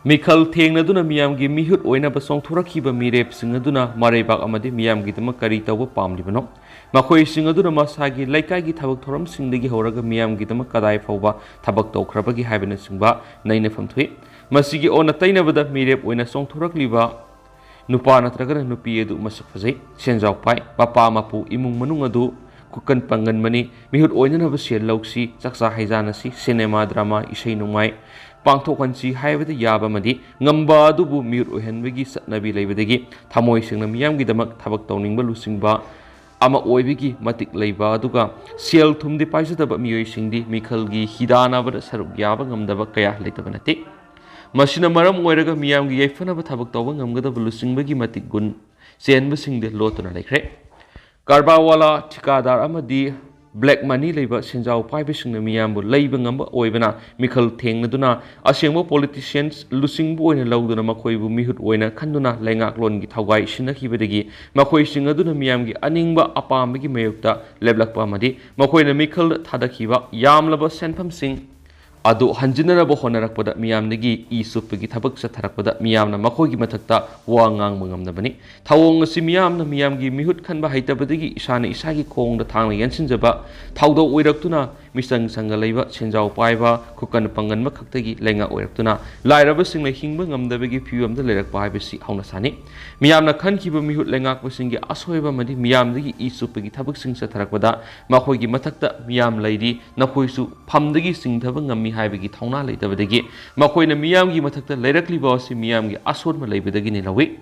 ꯃꯤꯈꯜ ꯊꯦꯡꯅꯗꯨꯅ ꯃꯤꯌꯥꯝꯒꯤ ꯃꯤꯍꯨꯠ ꯑꯣꯏꯅꯕ ꯆꯣꯡꯊꯣꯔꯛꯈꯤꯕ ꯃꯤꯔꯦꯞꯁꯤꯡ ꯑꯗꯨꯅ ꯃꯔꯩꯕꯥꯛ ꯑꯃꯗꯤ ꯃꯤꯌꯥꯝꯒꯤꯗꯃꯛ ꯀꯔꯤ ꯇꯧꯕ ꯄꯥꯝꯂꯤꯕꯅꯣ? ꯃꯈꯣꯏꯁꯤꯡ ꯑꯗꯨꯅ ꯃꯁꯥꯒꯤ ꯂꯩꯀꯥꯏꯒꯤ ꯊꯕꯛ ꯊꯧꯔꯝꯁꯤꯡꯗꯒꯤ ꯍꯧꯔꯒ ꯃꯤꯌꯥꯝꯒꯤꯗꯃꯛ ꯀꯗꯥꯏ ꯐꯥꯎꯕ ꯊꯕꯛ ꯇꯧꯈ꯭ꯔꯕꯒꯦ ꯍꯥꯏꯕꯅꯆꯤꯡꯕ ꯅꯩꯅꯐꯝ ꯊꯣꯛꯏ꯫ ꯃꯁꯤꯒꯤ ꯑꯣꯟꯅ ꯇꯩꯅꯕꯗ ꯃꯤꯔꯦꯞ ꯑꯣꯏꯅ ꯆꯣꯡꯊꯣꯔꯛꯂꯤꯕ ꯅꯨꯄꯥ ꯅꯠꯇ꯭ꯔꯒꯅ ꯅꯨꯄꯤ ꯑꯗꯨ ꯃꯁꯛ ꯐꯖꯩ, ꯁꯦꯟꯖꯥꯎ ꯄꯥꯏ, ꯃꯄꯥ ꯃꯄꯨ ꯏꯃꯨꯡ ꯃꯅꯨꯡ ꯑꯗꯨ ꯀꯨꯀꯟ ꯄꯥꯡꯒꯟꯕꯅꯤ, ꯃꯤꯍꯨꯠ ꯑꯣꯏꯅꯅꯕ ꯁꯦꯜ ꯂꯧꯁꯤ, ꯆꯥꯛꯆꯥ ꯍꯩꯖꯥꯅꯁꯤ, ꯁꯤꯅꯦꯃꯥ, ꯗ꯭ꯔꯃꯥ, ꯏꯁꯩ ꯅꯣꯡꯃꯥꯏ ꯄꯥꯡꯊꯣꯛꯍꯟꯁꯤ ꯍꯥꯏꯕꯗ ꯌꯥꯕ ꯑꯃꯗꯤ ꯉꯝꯕ ꯑꯗꯨꯕꯨ ꯃꯤꯍꯨꯠ ꯑꯣꯏꯍꯟꯕꯒꯤ ꯆꯠꯅꯕꯤ ꯂꯩꯕꯗꯒꯤ ꯊꯃꯣꯏ ꯁꯦꯡꯅ ꯃꯤꯌꯥꯝꯒꯤꯗꯃꯛ ꯊꯕꯛ ꯇꯧꯅꯤꯡꯕ ꯂꯨꯆꯤꯡꯕ ꯑꯃ ꯑꯣꯏꯕꯒꯤ ꯃꯇꯤꯛ ꯂꯩꯕ ꯑꯗꯨꯒ ꯁꯦꯜ ꯊꯨꯝꯗꯤ ꯄꯥꯏꯖꯗꯕ ꯃꯤꯑꯣꯏꯁꯤꯡꯗꯤ ꯃꯤꯈꯜꯒꯤ ꯍꯤꯗꯥꯟꯅꯕꯗ ꯁꯔꯨꯛ ꯌꯥꯕ ꯉꯝꯗꯕ ꯀꯌꯥ ꯂꯩꯇꯕ ꯅꯠꯇꯦ꯫ ꯃꯁꯤꯅ ꯃꯔꯝ ꯑꯣꯏꯔꯒ ꯃꯤꯌꯥꯝꯒꯤ ꯌꯥꯏꯐꯅꯕ ꯊꯕꯛ ꯇꯧꯕ ꯉꯝꯒꯗꯕ ꯂꯨꯆꯤꯡꯕꯒꯤ ꯃꯇꯤꯛ ꯒꯨꯟ ꯆꯦꯟꯕꯁꯤꯡꯗꯤ ꯂꯣꯠꯇꯨꯅ ꯂꯩꯈ꯭ꯔꯦ꯫ ꯀꯔꯕꯥꯔꯋꯥꯂꯥ, ꯊꯤꯀꯥꯗꯥꯔ ꯑꯃꯗꯤ black money ꯂꯩꯕ ꯁꯦꯟꯖꯥꯎ ꯄꯥꯏꯕꯁꯤꯡꯅ ꯃꯤꯌꯥꯝꯕꯨ ꯂꯩꯕ ꯉꯝꯕ ꯑꯣꯏꯕꯅ ꯃꯤꯈꯜ ꯊꯦꯡꯅꯗꯨꯅ ꯑꯁꯦꯡꯕ politicians ꯂꯨꯆꯤꯡꯕ ꯑꯣꯏꯅ ꯂꯧꯗꯨꯅ ꯃꯈꯣꯏꯕꯨ ꯃꯤꯍꯨꯠ ꯑꯣꯏꯅ ꯈꯟꯗꯨꯅ ꯂꯩꯉꯥꯛꯂꯣꯟꯒꯤ ꯊꯧꯒꯥꯏ ꯁꯤꯟꯅꯈꯤꯕꯗꯒꯤ ꯃꯈꯣꯏꯁꯤꯡ ꯑꯗꯨꯅ ꯃꯤꯌꯥꯝꯒꯤ ꯑꯅꯤꯡꯕ ꯑꯄꯥꯝꯕꯒꯤ ꯃꯥꯌꯣꯛꯇ ꯂꯦꯞꯂꯛꯄ ꯑꯃꯗꯤ ꯃꯈꯣꯏꯅ ꯃꯤꯈꯜꯗ ꯊꯥꯗꯈꯤꯕ ꯌꯥꯝꯂꯕ ꯁꯦꯟꯐꯝꯁꯤꯡ ꯑꯗꯨ ꯍꯟꯖꯤꯟꯅꯅꯕ ꯍꯣꯠꯅꯔꯛꯄꯗ, ꯃꯤꯌꯥꯝꯗꯒꯤ ꯏ ꯆꯨꯞꯄꯒꯤ ꯊꯕꯛ ꯆꯠꯊꯔꯛꯄꯗ, ꯃꯤꯌꯥꯝꯅ ꯃꯈꯣꯏꯒꯤ ꯃꯊꯛꯇ ꯋꯥ ꯉꯥꯡꯕ ꯉꯝꯗꯕꯅꯤ꯫ ꯊꯧꯑꯣꯡ ꯑꯁꯤ ꯃꯤꯌꯥꯝꯅ ꯃꯤꯌꯥꯝꯒꯤ ꯃꯤꯍꯨꯠ ꯈꯟꯕ ꯍꯩꯇꯕꯗꯒꯤ ꯏꯁꯥꯅ ꯏꯁꯥꯒꯤ ꯈꯣꯡꯗ ꯊꯥꯡꯅ ꯌꯥꯟꯁꯤꯟꯖꯕ ꯊꯧꯗꯣꯛ ꯑꯣꯏꯔꯛꯇꯨꯅ, ꯃꯤꯆꯪ ꯆꯪꯒ ꯂꯩꯕ, ꯁꯦꯟꯖꯥꯎ ꯄꯥꯏꯕ, ꯈꯨꯀꯟ ꯄꯥꯡꯒꯟꯕ ꯈꯛꯇꯒꯤ ꯂꯩꯉꯥꯛ ꯑꯣꯏꯔꯛꯇꯨꯅ, ꯂꯥꯏꯔꯕꯁꯤꯡꯅ ꯍꯤꯡꯕ ꯉꯝꯗꯕꯒꯤ ꯐꯤꯕꯝꯗ ꯂꯩꯔꯛꯄ ꯍꯥꯏꯕꯁꯤ ꯍꯧꯅ ꯁꯥꯅꯤ꯫ ꯃꯤꯌꯥꯝꯅ ꯈꯟꯈꯤꯕ ꯃꯤꯍꯨꯠ ꯂꯩꯉꯥꯛꯄꯁꯤꯡꯒꯤ ꯑꯁꯣꯏꯕ ꯑꯃꯗꯤ ꯃꯤꯌꯥꯝꯗꯒꯤ ꯏ ꯆꯨꯞꯄꯒꯤ ꯊꯕꯛꯁꯤꯡ ꯆꯠꯊꯔꯛꯄꯗ, ꯃꯈꯣꯏꯒꯤ ꯃꯊꯛꯇ ꯃꯤꯌꯥꯝ ꯂꯩꯔꯤ, ꯅꯈꯣꯏꯁꯨ ꯐꯝꯗꯒꯤ ꯆꯤꯡꯊꯕ ꯉꯝꯃꯤ ꯍꯥꯏꯕꯒꯤ ꯊꯧꯅꯥ ꯂꯩꯇꯕꯗꯒꯤ, ꯃꯈꯣꯏꯅ ꯃꯤꯌꯥꯝꯒꯤ ꯃꯊꯛꯇ ꯂꯩꯔꯛꯂꯤꯕ ꯑꯁꯤ ꯃꯤꯌꯥꯝꯒꯤ ꯑꯁꯣꯟꯕ ꯂꯩꯕꯗꯒꯤꯅꯤ ꯂꯧꯏ꯫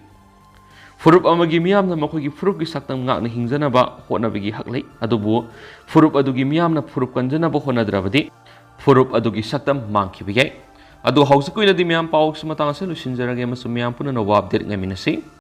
ꯐꯨꯔꯨꯞ ꯑꯃꯒꯤ ꯃꯤꯌꯥꯝꯅ ꯃꯈꯣꯏꯒꯤ ꯐꯨꯔꯨꯞꯀꯤ ꯁꯛꯇꯝ ꯉꯥꯛꯅ ꯍꯤꯡꯖꯅꯕ ꯍꯣꯠꯅꯕꯒꯤ ꯍꯛ ꯂꯩ꯫ ꯑꯗꯨꯕꯨ ꯐꯨꯔꯨꯞ ꯑꯗꯨꯒꯤ ꯃꯤꯌꯥꯝꯅ ꯐꯨꯔꯨꯞ ꯀꯟꯖꯅꯕ ꯍꯣꯠꯅꯗ꯭ꯔꯕꯗꯤ, ꯐꯨꯔꯨꯞ ꯑꯗꯨꯒꯤ ꯁꯛꯇꯝ ꯃꯥꯡꯈꯤꯕ ꯌꯥꯏ꯫ ꯑꯗꯨ ꯍꯧꯖꯤꯛꯀꯤ ꯑꯣꯏꯅꯗꯤ ꯃꯌꯥꯝ, ꯄꯥꯎ ꯑꯁꯤ ꯃꯇꯥꯡ ꯑꯁꯤꯗ ꯂꯣꯏꯁꯤꯟꯖꯔꯒꯦ ꯑꯃꯁꯨꯡ ꯃꯌꯥꯝ ꯄꯨꯟꯅ ꯅꯧꯕ update ꯉꯥꯏꯃꯤꯟꯅꯁꯤ꯫